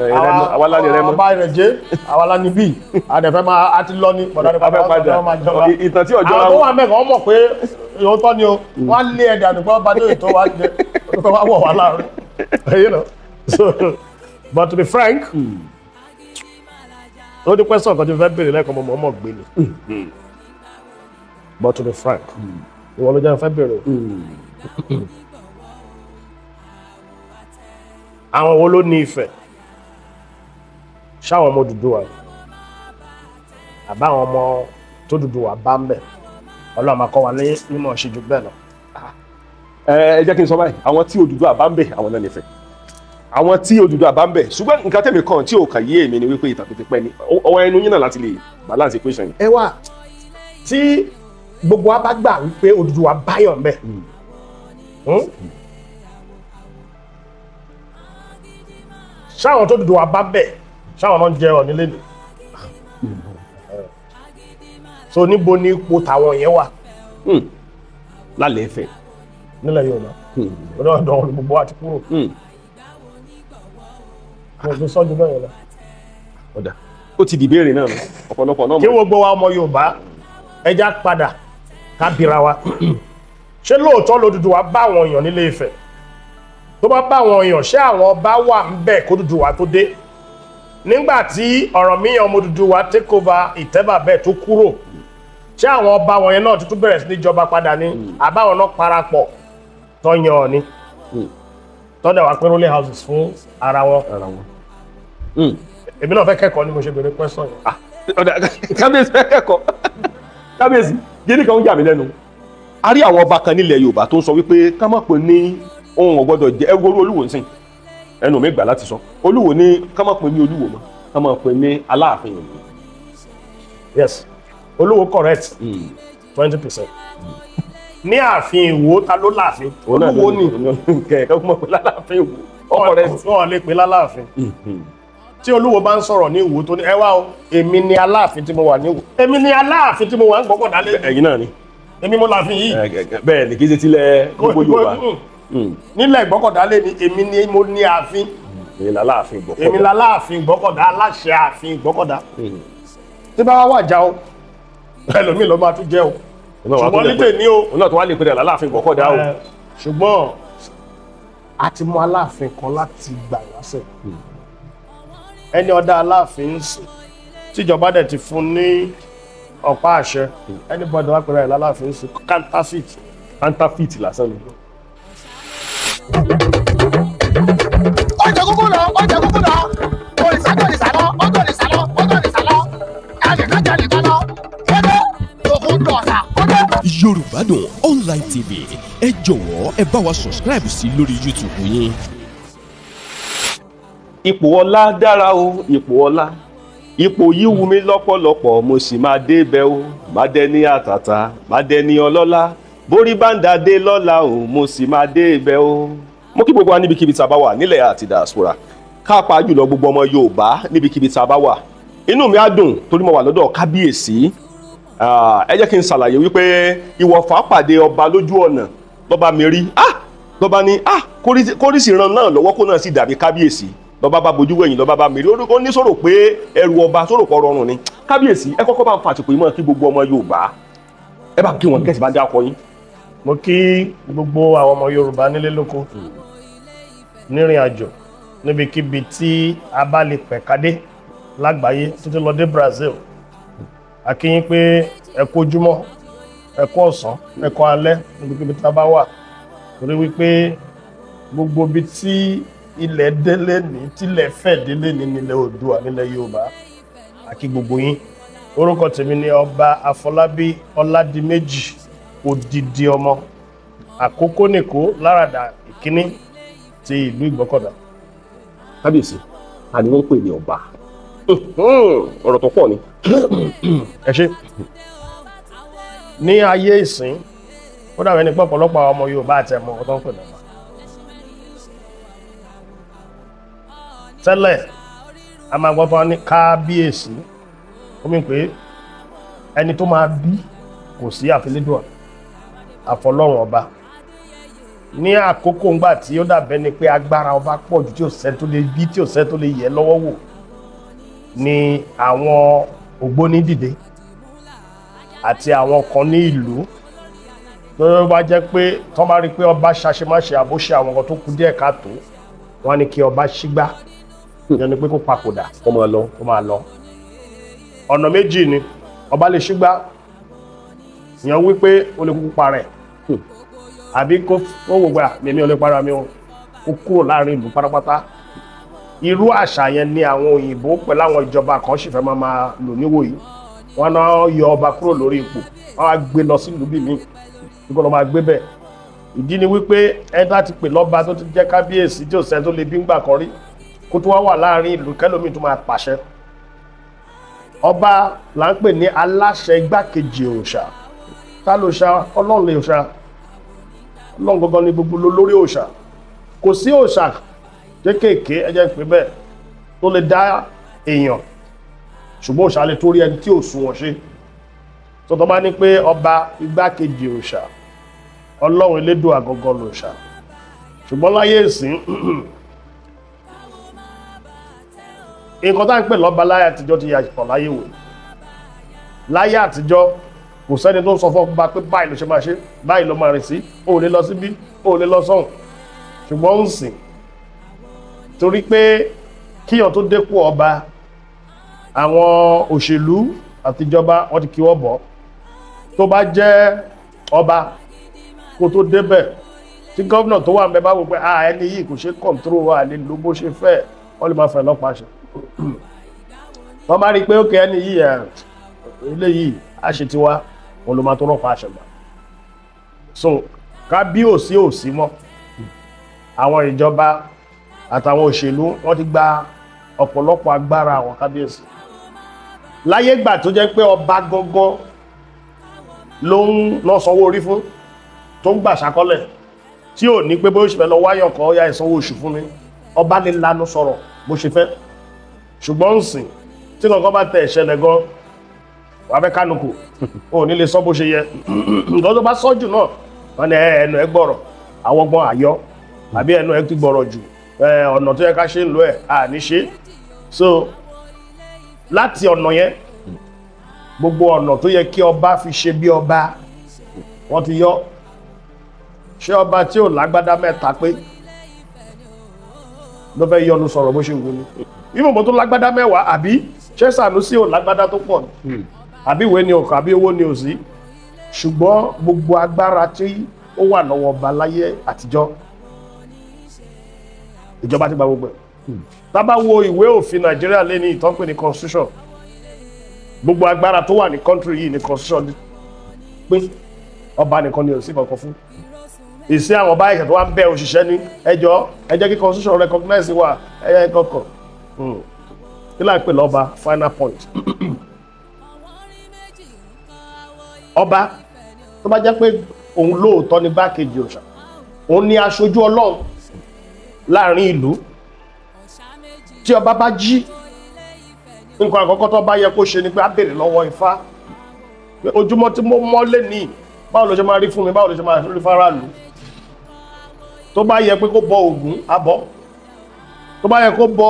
Àwa la ní Rẹ́mọ. Ọba Ìrẹ̀jẹ̀, àwa la ní bí àdẹ̀fẹ́ máa a ti lọ ní bọ̀dá nípa A fẹ́ padà. máa jọba. Ìtàn tí ọjọ́ Àwọn tó wà mẹ́kàn wọ́n mọ̀ pé ìhòtọ́ ni o, wọ́n á lé ẹ̀dà nìkan bá dé ètò wa jẹ tó wá wọ̀ wá láàrin. So, but to be frank, ó ní question kan tí mo fẹ́ béèrè lẹ́ẹ̀kan, mo mọ̀ gbé ni. But to be frank, ìwọ ló jẹ́ fẹ́ béèrè o. Àwọn wo ló ní Ifẹ̀? Ṣáwọn ọmọ Odùduwà ni? Àbá àwọn ọmọ tó Odùduwà bá ń bẹ̀? Ọlọ́run máa kọ́ wa ní mímọ̀ ṣe jù bẹ́ẹ̀ lọ. Ẹ jẹ́ kí n sọ báyìí, àwọn tí Odùduwà bá ń bẹ̀, àwọn náà nífẹ̀ẹ́ àwọn tí Odùduwà bá ń bẹ̀. Ṣùgbọ́n nǹkan tẹ̀mí kan tí ò kàn yé èmi ni wípé ìtàn tó ti pẹ́ ni ọwọ́ ẹnu yín náà láti lè balance equation yìí. Ẹ wá, tí gbogbo wa bá gbà wípé Odùduwà báyọ̀ ń bẹ̀, Ṣáwọn tó Odùduwà bá bẹ̀, ṣáwọn náà ń jẹ Ọọ̀ni lẹ́nu? So níbo ni ipò tàwọn yẹn wà? Lálẹ́ Ifẹ̀. Nílẹ̀ Yorùbá, ọ̀dọ̀ ọ̀dọ̀ ọ̀dọ̀ gbogbo wa ti kúrò. Mo fi sọ́jú bẹ́ẹ̀ lọ. Ọ̀dà, ó ti di ìbéèrè náà nù ọ̀pọ̀lọpọ̀ náà Kí mọ̀. gbogbo wa ọmọ Yorùbá, ẹja padà ká bira wa, ṣé lóòótọ́ l'Odùduwà bá àwọn èèyàn nílé Ifẹ̀? Tó bá bá àwọn èèyàn, ṣé àwọn ọba wà ń bẹ̀ kó Odùduwà tó dé? Nígbà tí Ọ̀rànmíyàn ọmọ Odùduwà take over ìtẹ́bàbẹ̀ tó kúrò, ṣé àwọn ọba wọ̀nyẹn náà tuntun bẹ̀rẹ̀ sí ní jọba padà ní, àbáwọn náà parapọ̀ tọ́yan Ọọ̀ni, tọ́jà wá pín ruling houses fún ara wọn? Ara wọn. Èmi náà fẹ́ kẹ́kọ̀ọ́ ni mo ṣe béèrè question yẹn. Ọ̀dà, kábíyèsí fẹ́ kẹ́kọ̀ọ́. Kábíyèsí, gíní kan ń yà mí lẹ́nu. A rí àwọn ọba kan nílẹ̀ Yorùbá tó ń sọ wípé ká má pè ní ohun ọ̀gbọ́dọ̀ jẹ́ ẹgbẹ́ olúwo nsìn. Ẹnu mi gbà láti sọ, olúwo ní ká má pè ní olúwo mọ́, ká má pè ní aláàfin ìlú. Yes, olúwo correct 20% ní ààfin Ìwó. Ta ló láàfin? Olúwo ni. Kẹ̀kẹ́ kó má pè láláàfin Ìwó, ó correct. Wọn lè pè láláàfin. Tí olúwo bá ń sọ̀rọ̀ ní Ìwó, tó ní ẹ wá o, èmi ni aláàfin tí mo wà ní Ìwó, èmi ni aláàfin tí mo wà ń Gbọ́kọ̀dá lé. Ẹ̀yin náà ni. Èmi mo láàfin yìí. Bẹ́ẹ̀ ni, kì í ṣe tilẹ̀ gbogbo Yorùbá. Nílẹ̀ Gbọ́kọ̀dá lé ni, èmi ni mo ní ààfin. Èmi láláàfin Gbọ́kọ̀dá. Èmi láláàfin Gbọ́kọ̀dá, aláṣẹ ààfin Gbọ́kọ̀dá. Tí bá wá wàjà o, ẹlòmíì ló máa tún jẹ o, ṣùgbọ́n ní tèmi o. Òun náà tó wá lè pè é láláàfin Gbọ́kọ̀dá o. Ṣùgbọ́n a ti mú aláàfin kan láti gbà wáṣẹ̀, ẹni ọ̀dà aláàfin ń sìn, tíjọba dẹ̀ ti fún ní ọ̀pá àṣẹ. Anybody wá pẹ̀lú ẹ̀ láláàfin ń sìn, counterfeit. Counterfeit lásán ni. Ó jẹ kúkú lọ, ó jẹ kúkú lọ, òrìṣà tó òrìṣà lọ, ó tó òrìṣà lọ, ó tó òrìṣà lọ, ẹnìkan jẹ nìkan lọ, kéde òkun dọ̀sà ó dé. Yorùbá Dùn Online TV, ẹ jọ̀wọ́, ẹ bá wa subscribe sí lórí YouTube yín. Ipò ọlá dára o, ipò ọlá, ipò yìí wù mí lọ́pọ̀lọpọ̀, mo sì máa débẹ̀ o, má dẹni àtàtà, má dẹni ọlọ́lá, borí bá ń dàdé lọ́la o, mo sì máa débẹ̀ o. Mo kí gbogbo wa níbikíbi tá a bá wà nílẹ̀ àti diaspora, káàpá jùlọ gbogbo ọmọ Yorùbá níbikíbi tá a bá wà. Inú mi á dùn torí mo wà lọ́dọ̀ kábíyèsí. Ẹ jẹ́ kí n ṣàlàyé wípé ìwọ̀fà pàdé ọba lójú ọ̀nà lọ́ba mi rí, lọ́ba ní kórìsì ran náà lọ́wọ́ kó náà sì dàbí kábíyèsí. Lọ́ba bá bojú wẹ̀yìn, lọ́ba bá mi rí, ó ní sọ̀rọ̀ pé ẹrù ọba sọ̀rọ̀ pọ̀ rọrùn ni. Kábíyèsí, ẹ kọ́kọ́ bá ń fàtìkù ìmọ̀ kí gbogbo ọmọ Yorùbá, ẹ bá kí wọn kẹ́sì bá dé akọ yín. Mo kí gbogbo àwọn ọmọ Yorùbá nílé lóko, nírìn àjò, níbikíbi tí a bá lè pẹ̀kadé lágbàáyé títí lọ dé Brazil. A kí yín pé ẹ kú ojúmọ́, ẹ kú ọ̀sán, ẹ kú alẹ́, níbikíbi tí a bá wà, torí wípé gbogbo ibi tí ilẹ̀ délé ní, tílẹ̀ fẹ̀ délé ní nílẹ̀ Oòduà, nílẹ̀ Yorùbá, a kí gbogbo yín. Orúkọ tèmi ni Ọba Afọlábí Ọládìméjì Odidi ọmọ Àkókò nìkó Láràdà ìkíní ti ìlú Ìgbọ́kọ̀dá. Kábíyèsí, ta ni wọ́n ń pè ní ọba? Ọ̀rọ̀ tó pọ̀ ni. Ẹ ṣé. Ní ayé ìsín, ó dàbí ẹni pé ọ̀pọ̀lọpọ̀ àwọn ọmọ Yorùbá àti ẹ̀mọ ọ̀tọ̀ ń pè lọ́ba. Tẹ́lẹ̀, a máa gbọ́ tó wá ní kábíyèsí, ó mì pé ẹni tó máa bí kò sí àfilédùà àfọlọ́run ọba. Ní àkókò ńgbà tí ó dàbẹ́ ni pé agbára ọba pọ̀ jù, tí ò sẹ́ni tó lè bí, tí ò sẹ́ni tó lè yẹ lọ́wọ́ wò, ni àwọn ògbóni dìde àti àwọn kan ní ìlú tó bá jẹ́ pé tọ́ bá rí pé ọba ṣàṣemáṣe àbóṣe àwọn kan tó kù díẹ̀ káàtó, wọ́n ní kí ọba ṣígbá, ìyẹn ni pé kó papòdà, kó máa lọ. Kó máa lọ. Ọ̀nà méjì ni ọba lè ṣígbá, ìyẹn wípé ó lè kúkú parẹ́, àbí kó wò gbà mímí ò lè para mi o, kó kúrò láàrin ìlú pátápátá. Irú àṣà yẹn ni àwọn òyìnbó pẹ̀lú àwọn ìjọba kan sì fẹ́ máa lò níwòyí. Wọn náà yọ ọba kúrò lórí ipò, wọn á gbé lọ sílùú bí mi nígbà wọn máa gbé bẹ́ẹ̀. Ìdí ni wípé ẹni tá ti pè lọ́ba tó ti jẹ́ kábíyèsí tí ò sẹ́ni tó lè bí ńgbà kan rí, kó tó wá wà láàrin ìlú kẹlòmíì tó máa pàṣẹ. Ọba là ń pè ní aláṣẹ igbákejì òòṣà. Ta ló ṣá? Ọlọ́run lè ṣá. Ọlọ́run gangan ni gbogbo lórí òòṣà. Kò sí òòṣà kéékèèké, ẹ jẹ́ pé bẹ́ẹ̀, tó lè dá èèyàn, ṣùgbọ́n òòṣà lè torí ẹni tí ò sunwọ̀n ṣe. Tọ́tọ́ bá ní pé ọba igbákejì òòṣà, Ọlọ́run elédùà gangan lòòṣà. Ṣùgbọ́n láyé ìsín, nǹkan tá à ń pè lọ́ba láyé àtijọ́ ti yàtọ̀ láyé wò. Láyé àtijọ́, kò sẹ́ni tó ń sọ fún ọba pé báyìí ló ṣe máa ṣe, báyìí ló máa rìn sí, o ò lè lọ síbí, o ò lè lọ sọ́hùn. Ṣùgbọ́n ń sìn, torí pé kíyàn tó dépò ọba, àwọn òṣèlú àtijọba wọ́n ti kí wọ́n bọ̀. Tó bá jẹ́ ọba kó tó débẹ̀, tí gómìnà tó wà ń bẹ bá wò pé ẹni yìí kò ṣe kọ̀ǹtúrò wa lè lo bó ṣe fẹ́, wọ́n lè máa fẹ́ lọ́pàá ṣe. Wọ́n bá rí i pé ókè ẹni yìí ẹ̀ eléyìí á ṣe tiwa, wọn ló máa tó rọ́pàá àṣẹ gbà. So kábíyèsí ò sí mọ́. Àwọn ìjọba àtàwọn òṣèlú wọ́n ti gba ọ̀pọ̀lọpọ̀ agbára àwọn kábíyèsí. Láyé gbà tó jẹ́ pé ọba gangan ló ń lọ sanwó orí fún, tó ń gbà ṣàkọlẹ̀, tí ò ní pé bó ṣe fẹ́ lọ wáyọ̀ kan ó yá ìsanwó oṣù fún mi, ọba lè lanu sọ̀rọ̀ bó ṣe fẹ́. Ṣùgbọ́n ń sìn, tí kankan bá tẹ ìṣẹ̀lẹ̀ gan, wàá fẹ́ kánukù, ò ní lè sọ bó ṣe yẹ. Nǹkan tó bá sọ jù náà, wọ́n ní ẹnu ẹ gbọ́rọ̀, àwọn gbọ́n àyọ́, àbí ẹnu ẹ ti gbọ́rọ̀ jù, ọ̀nà tó yẹ ká ṣe ń lo ẹ̀ à ní ṣe. So láti ọ̀nà yẹn, gbogbo ọ̀nà tó yẹ kí ọba fi ṣe bí ọba, wọ́n ti yọ. Ṣé ọba tí ò lágbádá mẹ́ta pé ló fẹ́ yọnu sọ̀rọ̀ bó ṣe wù ní? Ìmọ̀ tó lágbádá mẹ́wàá, àbí ṣé Sànúsí ò lágbádá tó pọ̀ ni? Àbí ìwé ni ọkọ̀, àbí owó ni ò sí? Ṣùgbọ́n gbogbo agbára tí ó wà lọ́wọ́ ọba láyé àtijọ́, ìjọba ti gba gbogbo ẹ̀. Tá bá wo ìwé òfin Nàìjíríà lé ní ìtàn pè ní constitution, gbogbo agbára tó wà ní country yìí ní constitution pé ọba nìkan ni ò sí kankan fún. Ìsí àwọn báyìí tó wá ń bẹ òṣìṣẹ́ ní ẹjọ́, ẹ jẹ́ kí constitution recognize wa, ẹ̀yẹ kankan. Kí láì pè lọ́ba? Final point. Ọba tó bá jẹ́ pé òun lóòótọ́ ní gbákejì òòṣà, òun ni aṣojú Ọlọ́run láàrin ìlú. Tí ọba bá jí, nǹkan àkọ́kọ́ tó bá yẹ kó ṣe ni pé á béèrè lọ́wọ́ Ifá. Pé ojúmọ́ tí mo mọ́ lé ní, báwo ló ṣe máa rí fún mi, báwo ló ṣe máa rí fáráàlú? Tó bá yẹ pé kó bọ Ògún, á bọ. Tó bá yẹ kó bọ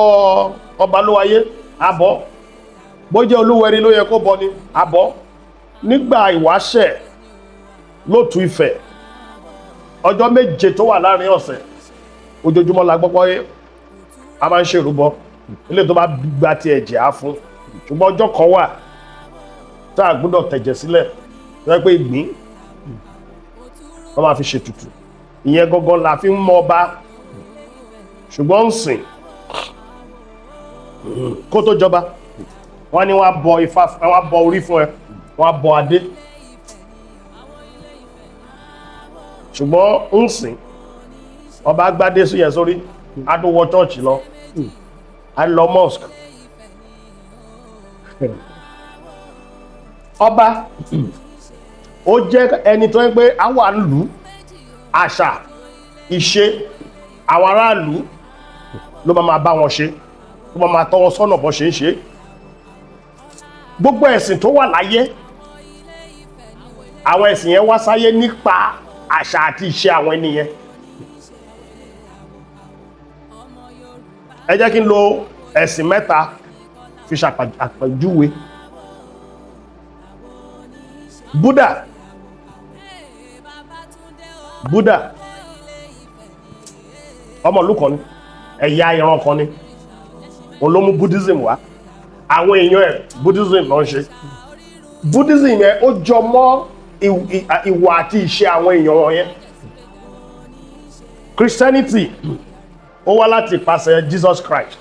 Ọbalúwayé, á bọ. Bó jẹ́ Olúwẹ̀rí ló yẹ kó bọ ni, á bọ. Nígbà ìwáṣẹ̀ lótú Ifẹ̀, ọjọ́ 7 tó wà láàrin ọ̀sẹ̀, ojoojúmọ́ la gbọ́ pé a máa ń ṣèrúbọ. Ilé tó bá gba ti ẹ̀jẹ̀ á fún. Ṣùgbọ́n ọjọ́ kan wà tá a gbọ́dọ̀ tẹ̀jẹ̀ sílẹ̀, tó yẹ pé ìgbín wọ́n máa fi ṣètùtù. Ìyẹn gangan la fi ń mọ ọba. Ṣùgbọ́n ń sìn kó tó jọba, wọ́n ní wọ́n á bọ ifá, wọ́n á bọ orí fún ẹ, wọ́n á bọ adé. Ṣùgbọ́n ń sìn ọba gbádé sí yẹn sórí, á tó wọ chọ́ọ̀chì lọ, á lọ mosque. Ọba ó jẹ́ ẹni tó ń pé á wà nílùú, àṣà ìṣe àwọn aráàlú ló máa bá wọn ṣe, ló máa tọ́ wọn sọ́nà bó ṣe ń ṣe. Gbogbo ẹ̀sìn tó wà láyé, àwọn ẹ̀sìn yẹn wá sáyé nípa àṣà àti ìṣe àwọn ènìyàn. Ẹ jẹ́ kí n lo ẹ̀sìn mẹ́ta fi ṣàpèjúwe. Buddha ọmọ ìlú kan ni, ẹ̀yà ìran kan ni, òun ló mú Buddhism wá. Àwọn èèyàn ẹ̀ Buddhism ló ń ṣe. Buddhism yẹn ó jọ mọ́ ìwà àti ìṣe àwọn èèyàn wọn yẹn. Christianity ó wá láti ipasẹ̀ Jesus Christ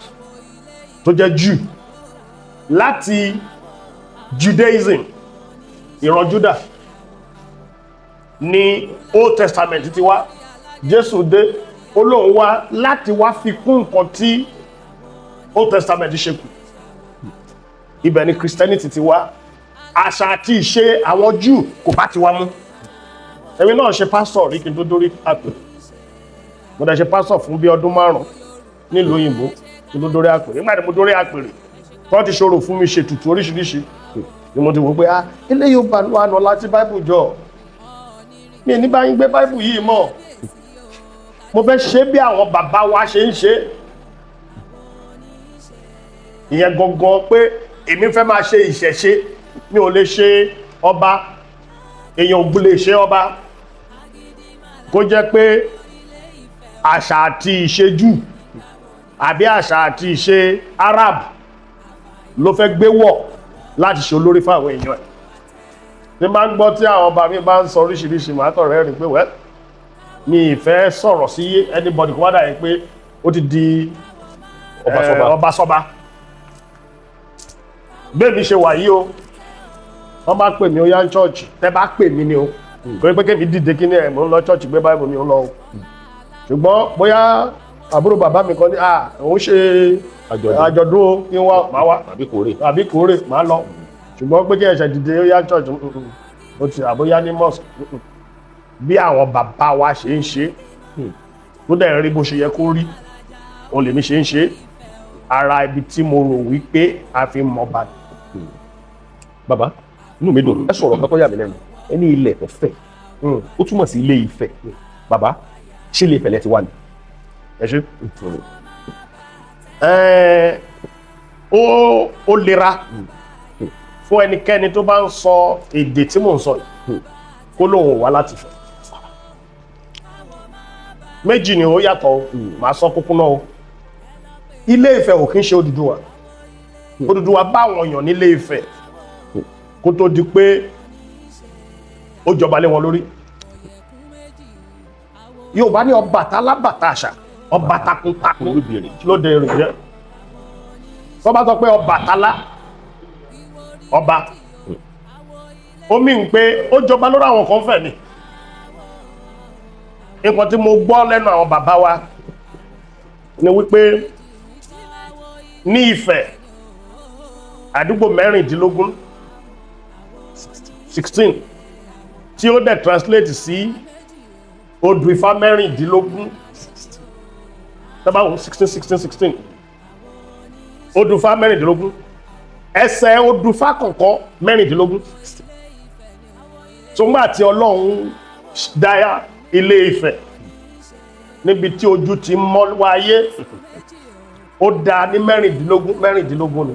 tó jẹ́ Jew, láti Judaism, ìran Judah ní Old Testament ti wá. Jésù dé, ó lóun wá láti wá fi kún nǹkan tí Old Testament ṣe kù. Ibẹ̀ ni Christianity ti wá. Àṣà àti ìṣe àwọn Jew kò bá ti wá mú. Èmi náà ṣe pásítọ̀ rí kí n tó dórí àpèrè. Mo dẹ̀ ṣe pásítọ̀ fún bí ọdún 5 nílùú òyìnbó kí n tó dórí àpèrè. Nígbà tí mo dórí àpèrè, wọ́n ti ṣòro fún mi ṣètùtù oríṣiríṣi. Ni mo ti wò pé eléyìí ó bá wà nù láti Báíbù jọ. Mi ní bá yín gbé Báíbù yìí mọ́. Mo fẹ́ ṣe bí àwọn bàbá wa ṣe ń ṣe. Ìyẹn gangan pé èmi fẹ́ máa ṣe ìṣẹ̀ṣe. Mi ò lè ṣe ọba, èèyàn ò lè ṣe ọba. Kó jẹ́ pé àṣà àti ìṣe Júù àbí àṣà àti ìṣe Arab ló fẹ́ gbé wọ̀ láti ṣe olórí fún àwọn èèyàn ẹ̀. Tí bá ń gbọ́ tí àwọn ọba mi bá ń sọ oríṣiríṣi, màá kàn rẹ́rìn pé wẹ́ mi ì fẹ́ sọ̀rọ̀ sí anybody kó wá dà yín pé ó ti di ọba sọ́ba. Bẹ́ẹ̀ mi ṣe wà yìí o, wọ́n bá pè mí ó yá ní church, tẹ́ bá pè mí ni o, kò ní pé kémi dìde kí ni ẹ̀ mò ń lọ church gbé báyìí mi ò lọ o. Ṣùgbọ́n bóyá àbúrò bàbá mi kan ní òun ṣe àjọ̀dún o, kí n wá, màá wá, àbí kórè màá lọ. Ṣùgbọ́n pé kí ẹ̀ṣẹ̀ dìde ó yá church, ó ti àbóyá ní mosque, bí àwọn bàbá wa ṣe ń ṣe tó dẹ̀ rí bó ṣe yẹ kó rí, òun lèmi ṣe ń ṣe. Ara ibi tí mo rò wípé a fi mọ̀ bá. Bàbá, inú mi dùn, ẹ sọ̀rọ̀ kan tó yà mí lẹ́nu. Ẹ ní ilẹ̀ tó fẹ̀, ó túmọ̀ sí Ilé Ifẹ̀. Bàbá, ṣé Ilé Ifẹ̀ lẹ ti wà ní? Ẹ ṣe ó lera fún ẹnikẹ́ni tó bá ń sọ èdè tí mò ń sọ yìí kó lóun wá láti Ifẹ̀. Méjì ni ó yàtọ̀ o, màá sọ kúkú náà o. Ilé Ifẹ̀ ò kí ń ṣe Odùduwà. Odùduwà bá àwọn èèyàn nílé Ifẹ̀ kó tó di pé ó jọba lé wọn lórí. Yorùbá ní Ọbàtálá bàtà àṣà, ọba takuntakun lóde rẹ̀ jẹ́. Wọ́n bá sọ pé Ọbàtálá ọba, ó mì ń pé ó jọba lórí àwọn kan fẹ̀ ni. Nǹkan tí mo gbọ́ lẹ́nu àwọn bàbá wa ni wípé ní Ifẹ̀, àdúgbò 16 16 tí ó dẹ̀ translate sí odù Ifá 16, tẹ́bá 16 16 16, odù Ifá 16, ẹsẹ̀ odù Ifá kọ̀ọ̀kan 16. So ńgbà tí Ọlọ́run dá Ilé Ifẹ̀ níbi tí ojú ti mọ́ wáyé, ó dá ní 16 16 ni.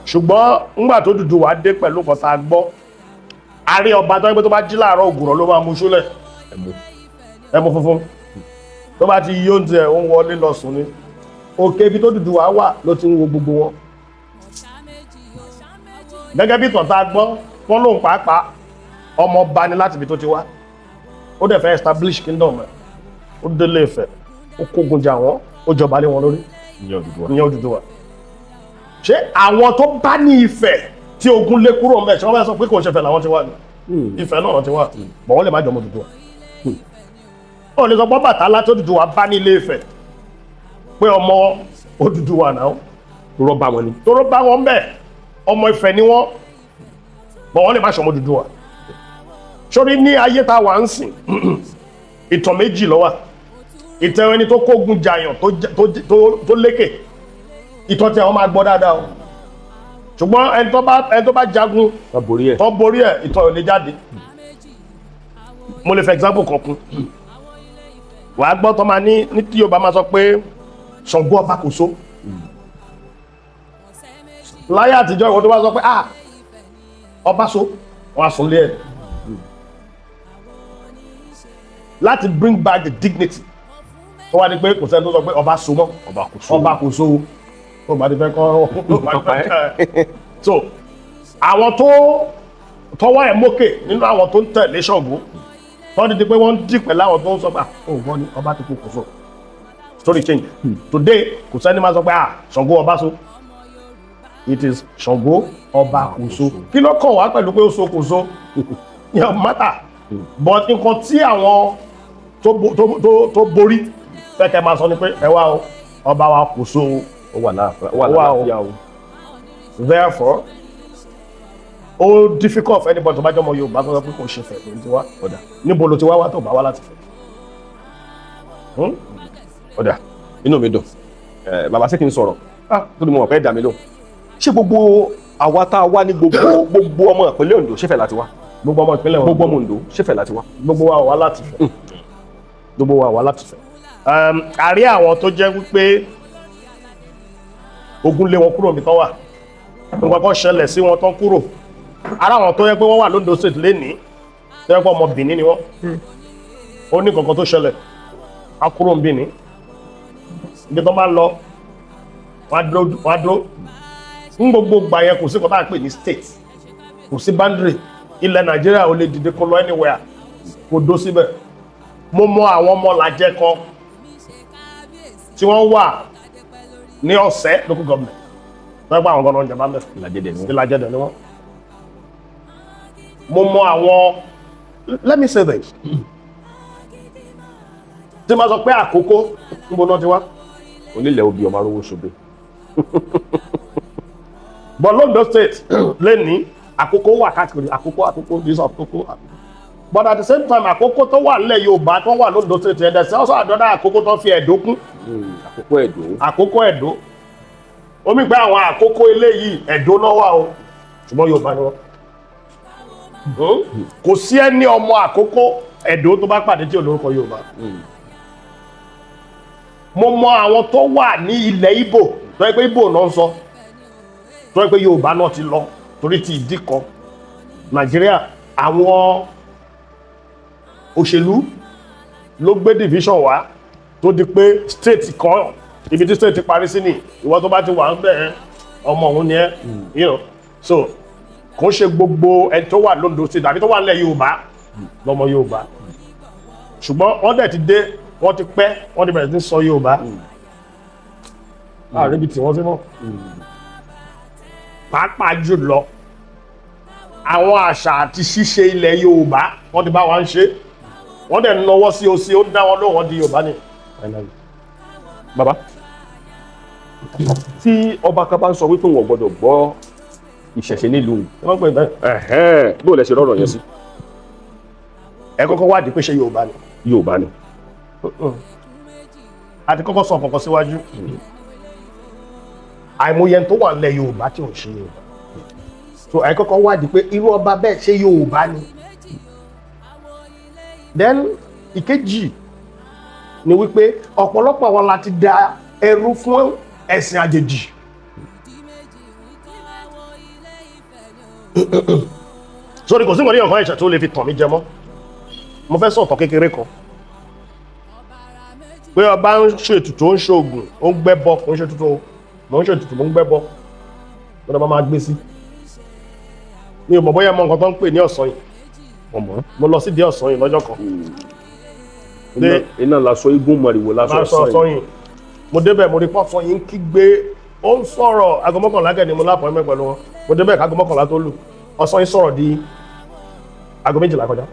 Ṣùgbọ́n ńgbà tó Odùduwà dé pẹ̀lú nǹkan tá a gbọ́, a rí ọba tó ń pẹ́ tó bá jí láàárọ̀, ògùrọ̀ ló máa mú ṣúlẹ̀, ẹmu funfun tó bá ti yí oúnjẹ, ó ń wọlé lọ sùn ni. Òkè ibi tó Odùduwà wà ló ti ń wo gbogbo wọn. Gẹ́gẹ́ bí ìtàn tá a gbọ́, wọ́n lóun pàápàá ọmọ ọba ni láti ibi tó ti wá. Ó dẹ̀ fẹ́ establish kingdom ẹ̀. Ó délé Ifẹ̀, ó kógun jà wọ́n, ó jọba lé wọn lórí. Ìyẹn Odùduwà. Ìyẹn Odùduwà. Ṣé àwọn tó bá ní Ifẹ̀ tí ogun lé kúrò mẹ́, ṣé wọ́n fẹ́ sọ pé kò ń ṣe Ifẹ̀ làwọn ti wá ni? Ifẹ̀ náà ti wá, bọ̀ wọ́n lè má jọmọ Odùduwà. Ó lè sọ pé Ọbàtálá tó Odùduwà bá ní Ilé Ifẹ̀ pé ọmọ Odùduwà náà. Rọ́bà wọn ni. Tóró bá wọn bẹ́ẹ̀, ọmọ Ifẹ̀ ni wọ́n, bọ̀ wọ́n lè má ṣọmọ Odùduwà. Sórí ní ayé tá a wà ń sìn, ìtàn méjì ló wà. Ìtàn ẹni tó kógun jàyàn tó lékè, ìtàn tí àwọn máa gbọ́ dáadáa o. Ṣùgbọ́n ẹni tó bá jagun wọ́n borí ẹ̀. Tó borí ẹ̀, ìtàn ò lè jáde. Mo lè fẹ́ example kan kún. Wàá gbọ́ tó máa ní tí Yorùbá máa sọ pé Ṣàngó ọba kò so. Láyé àtijọ́, ìwọ tó bá sọ pé, "Ah, ọba so," wọn á sùn lé ẹ̀ láti bring back the dignity tó wá ní pé kò sẹ́ni tó sọ pé ọba so mọ́. Ọba kò so. Ọba kò so tó bá ti fẹ́ kọ́ tó bá ti fẹ́. So àwọn tó tọwọ́ ẹ̀ mókè nínú àwọn tó ń tẹ̀lé Ṣàngó, tó di pé wọ́n ń dì pẹ̀lú àwọn tó ń sọ pé, "Ah, ó gbọ́ ni ọba ti kú kò so." Story change. Today, kò sẹ́ni máa sọ pé, "Ah, Ṣàngó ọba so." It is Ṣàngó ọba kò so. Kí ló kàn wá pẹ̀lú pé ó so kò so yẹn matter? But nǹkan tí àwọn tó borí fẹ́ kẹ́ máa sọ ni pé, "Ẹ wá o, ọba wa kò so o." Ó wà láàfin, ó wà Ó wà o. láàfin o. Therefore, ó difficult for anybody tó bá jẹ́ ọmọ Yorùbá tó sọ pé kò ṣe fẹ̀ ló ti wá. Ọ̀dà. Níbo ló ti wá wá tó bá wá láti fẹ̀? Hmm? Ọ̀dà, inú mi dùn. Ẹ bàbá, ṣé kí n sọ̀rọ̀? Ah, tó ní mo mọ̀ pé dà mí lóhùn. Ṣé gbogbo àwa tá a wá ní gbogbo ọmọ ìpínlẹ̀ Ondo, ṣé Ifẹ̀ láti wá? Gbogbo ọmọ ìpínlẹ̀ Gbogbo ọmọ Ondo, ṣé Ifẹ̀ láti wá? Gbogbo wa wá láti fẹ̀. Gbogbo wa wá láti fẹ̀. A rí àwọn tó jẹ́ wípé ogun lé wọn kúrò níbi tán wà, nǹkan kan ṣẹlẹ̀ sí wọn tán kúrò. Ara àwọn tó yẹ pé wọ́n wà lóńdó State lénìí, tó yẹ pé ọmọ Benin ni wọ́n, ó ní kankan tó ṣẹlẹ̀, á kúrò ní Benin. Ibi tó bá lọ, wọ́n á dúró ń gbogbo gbà yẹn. Kò sí kan tá à ń pè ní state, kò sí boundary. Ilẹ̀ Nàìjíríà, ò lè dìde kó lọ anywhere kó dó síbẹ̀. Mo mọ àwọn ọmọ làjẹ kan tí wọ́n wà ní Ọ̀sẹ́ local government, tó yẹ pé àwọn gan-an jẹba mẹ́fà. Ìlàjẹ dẹ̀ ni wọ́n. Ìlàjẹ dẹ̀ ni wọ́n. Mo mọ àwọn, let me say this, tí ma sọ pé Àkókó, níbo náà ti wá? Onílẹ̀ obì, ọmọ arówó ṣobe. But l'Ondo State lẹ́ni, Àkókó wà káàkiri. Àkókó, Àkókó this, Àkókó, Àkókó. But at the same time, Àkókó tó wà nílẹ̀ Yorùbá tó wà l'Ondo State yẹn, there's also another Àkókó tó fi Ẹ̀dó kún. Àkókò Ẹ̀dó. Àkókó Ẹ̀dó. Omi pé àwọn Àkókó eléyìí, Ẹ̀dó náà wà o, ṣùgbọ́n Yorùbá ni wọ́n. Kò sí ẹni ọmọ Àkókó Ẹ̀dó tó bá pàdé tí ò lórúkọ Yorùbá. Mo mọ àwọn tó wà ní ilẹ̀ Ìgbò tó yẹ pé Ìgbò náà ń sọ, tó yẹ pé Yorùbá náà ti lọ torí ti ìdí kan. Nàìjíríà, àwọn òṣèlú ló gbé division wá tó di pé state kan, ibi tí state parí sí ni ìwọ tó bá ti wà ń bẹ̀, ọmọ òun ni ẹ. So kò ń ṣe gbogbo ẹni tó wà lóńdó State àbí tó wà nílẹ̀ Yorùbá lọ́mọ Yorùbá, ṣùgbọ́n wọ́n dẹ̀ ti dé, wọ́n ti pẹ́, wọ́n ti bẹ̀rẹ̀ sí ní sọ Yorùbá láàrin ibi tí wọ́n sí mọ́. Pàápàá jùlọ, àwọn àṣà àti ṣíṣe ilẹ̀ Yorùbá, wọ́n ti bá wa ń ṣe, wọ́n dẹ̀ ń nọwọ́ sí o sí, ó dá wọn lóhùn, wọ́n di Yorùbá ni. Bàbá, tí ọba kan bá ń sọ wípé wọn ò gbọdọ̀ gbọ́ ìṣẹ̀ṣe nílùú, Wọ́n pè bẹ́ẹ̀. Bó lẹ ṣe rọrọ yẹn sí? Ẹ kọ́kọ́ wádìí pé ṣé Yorùbá ni. Yorùbá ni. Àti kọ́kọ́ sọ kọ̀ọ̀kan síwájú, àìmọye ẹni tó wà nílẹ̀ Yorùbá tí ò ń ṣe Yorùbá. So ẹ kọ́kọ́ wádìí pé irú ọba bẹ́ẹ̀, ṣé Yorùbá ni? Then ìkejì ni wípé ọ̀pọ̀lọpọ̀ àwọn láti da ẹrú fún ẹ̀sìn àjèjì. Sórí kò sí nǹkan ní ọ̀kan ẹ̀ṣẹ̀ tó lè fi tàn mí jẹ mọ́. Mo fẹ́ sọ̀tọ̀ kékeré kan pé ọba ń ṣètùtù, ó ń ṣoògùn, ó ń gbẹ́bọ. Kò ń ṣe tuntun o, mò ń ṣètùtù, mò ń gbẹ́bọ lọ́dọ̀ bá máa gbé sí. Mi ò mọ̀ bóyá mọ nǹkan tó ń pè ní ọ̀sán yìí. Ọmọ. Mo lọ sídìí ọ̀sán yìí lọ́jọ́ kan. Iná lasọ igun mọ̀rìwò lasọ. Lásọ ọ̀sán yìí, mo débẹ̀, mo rí pọ́sán yìí ń kígbe, ó ń sọ̀rọ̀. Aago 11 kẹ́ ni mo lápọ̀ ẹ̀mẹ́ pẹ̀lú wọn. Mo débẹ̀ káago 11 tó lù, ọ̀sán yìí sọ̀rọ̀ di aago 12 kọjá.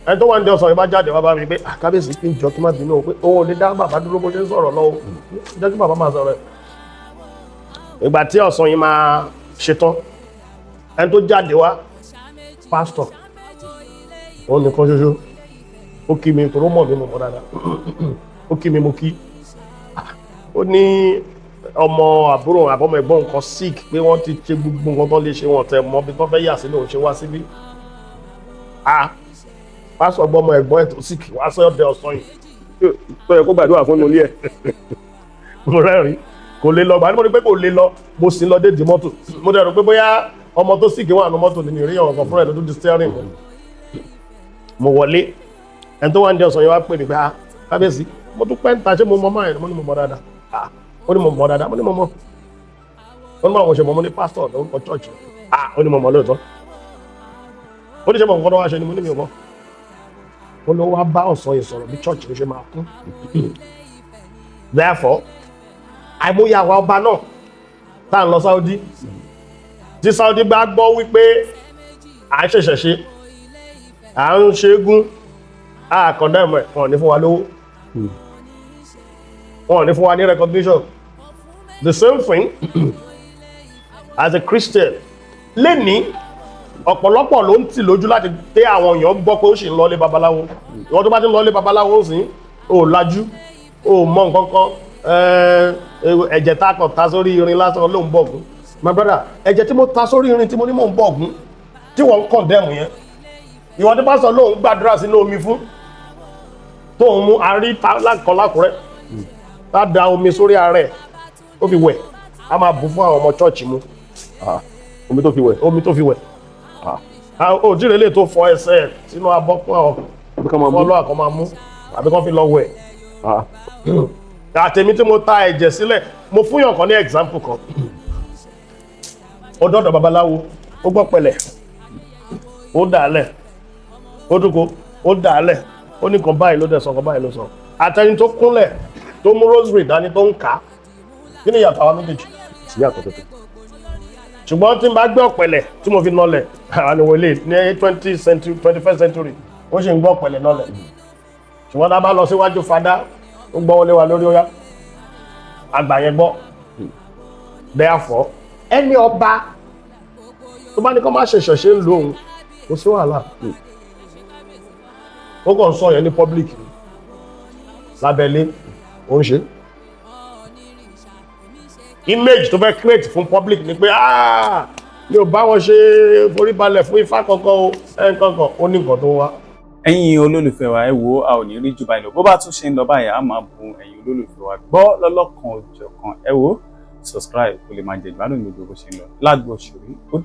Ẹni tó wà ní ọ̀sán yìí bá jáde wá bá mi pé, "Ah, kábíyèsí, kí n jọ kí n má bínú o," pé òun ò lè dá bàbá dúró bó ṣe ń sọ̀rọ̀ lọ́wọ́, jẹ́ kí bàbá máa sọ̀rọ̀ ẹ̀. Ìgbà tí ọ̀sán yìí máa ṣetán, ẹni tó jáde wá, pásítọ̀, òun nìkan ṣoṣo, ó kí mi tòró mọ̀ mi, mo mọ̀ dáadáa. Ó kí mi, mo kí. Ó ní ọmọ àbúrò àbọ̀mọ ẹ̀gbọ́n nǹkan sick, pé wọ́n ti ṣe gbogbo nǹkan tó lè ṣe, wọn tẹ̀ mọ́ bí tó fẹ́ yà sí lòun ṣe wá síbí. Ah, pásítọ̀ gbọ́ ọmọ ẹ̀gbọ́n ẹ̀ tó sick wá sọ́dọ̀ ọ̀sán yìí tó yẹ kó gbàdúrà fún ilé ẹ̀. Mo rẹ́rìn. Kò lè lọ. Gbà ní mo rí pé kò lè lọ, mo sì lọ dé di mọ́tò. Mo dẹ̀ rò pé bóyá ọmọ tó sick wà nù mọ́tò nínú ìríyàn ọ̀kan fúnra ẹ̀ ló tún di steering mu. Mo wọlé, ẹni tó wà ní ọ̀sán yẹn wá pè mí pé, "Ah, kábíyèsí, mo tún pẹ́ ń ta, ṣé mo mọ máa yẹn?" Mo ní mo mọ dáadáa. "Ah," ó ní, "mo mọ dáadáa." Mo ní mo mọ. Ó ní báwo ṣe mọ? Mo ní pásítọ̀ lórúkọ church. "Ah," ó ní, "mo mọ lóòótọ́." Ó ní ṣe mọ nǹkan tó wá ṣe ni? Mo ní mi ò mọ. Ó ló wá bá ọ̀sán yìí sọ̀rọ̀ bí church ló ṣe máa kún. Therefore, àìmọye àwa ọba náà tá à ń lọ Saudi, tí Saudi bá gbọ́ wípé à ń ṣẹ̀ṣẹ̀ ṣe, à ń ṣeégún, à condemn ẹ̀, wọn ò ní fún wa lówó, wọn ò ní fún wa ní recognition. The same thing as a Christian lẹ́ni, ọ̀pọ̀lọpọ̀ ló ń tì lójú láti tẹ àwọn èèyàn gbọ́ pé ó sì ń lọlé babaláwo. Ìwọ́n tó bá ti ń lọlé babaláwo, ó sì ò lajú, ó mọ nǹkan kan. Ẹ̀jẹ̀ tá a kàn ta sórí irin lásán ló ń bọ̀ gún. My brother, ẹ̀jẹ̀ tí mo ta sórí irin tí mo ní mò ń bọ̀ gún, tí wọ́n ń condemn yẹn, ìwọ́n tí pásítọ̀ lóun gbàdúrà sínú omi fún tóun mú arí lákọ̀ lákùrẹ́, tá da omi sórí ara ẹ̀, ó fi wẹ̀, a máa bù fún àwọn ọmọ church mu. Omi tó fi wẹ̀? Omi tó fi wẹ̀. Òjìrè lè tó fọ ẹsẹ̀ ẹ̀ sínú abọ́ fún àwọn Bí ká máa mú. Fọlọ́ àkọ́ máa mú àbí kán fi lọ wẹ̀. Àtẹ̀mí tí mo ta ẹ̀jẹ̀ sílẹ̀, mo fún yàn kan ní example kan. Ó dọ́dọ̀ babaláwo, ó gbọ́ pẹ̀lẹ̀, ó dà á lẹ̀, ó dúko, ó dà á lẹ̀, ó ní kan báyìí ló dẹ̀ sọ, kan báyìí ló sọ. Àtẹni tó kúnlẹ̀, tó mú rosary dání, tó ń kà á, kí ni ìyàtọ̀ àwọn méjèèjì? Sí yàtọ̀ tuntun. Ṣùgbọ́n tí n bá gbé ọ̀pẹ̀lẹ̀ tí mo fi nọlẹ̀, àwọn ìwọlé ní 20 century, 21st century, ó sì ń gbọ́ ọ̀pẹ̀lẹ̀ nọlẹ̀. Ṣùgbọ́n tá a bá lọ síwájú fada, ó gbọ́ wọlé wa lórí, ó yá, àgbà yẹn gbọ́. Therefore, ẹni ọba tó bá ní kó má ṣe ṣẹ̀ṣẹ̀ ń lo òun, kò sí wàhálà. Ó kàn ń sọ yẹn ní public ni, lábẹ́lé ó ń ṣe image tó fẹ́ create fún public ni pé, "Ah, mi ò bá wọn ṣe foríbalẹ̀ fún ifá kankan o." Ẹ̀ kankan ó ní nǹkan tó wá. Ẹ̀yin olólùfẹ́ wa, ẹ wo, a ò ní rí jù báyìí lọ. Bó bá tún ṣe ń lọ báyìí, a máa bùn ẹ̀yin olólùfẹ́ wa gbọ́ lọ́lọ́kan òjọ̀kan. Ẹ wo, subscribe kó lè máa jẹ ìgbádùn gbogbo bó ṣe ń lọ lágbo òṣèré. Ó dà.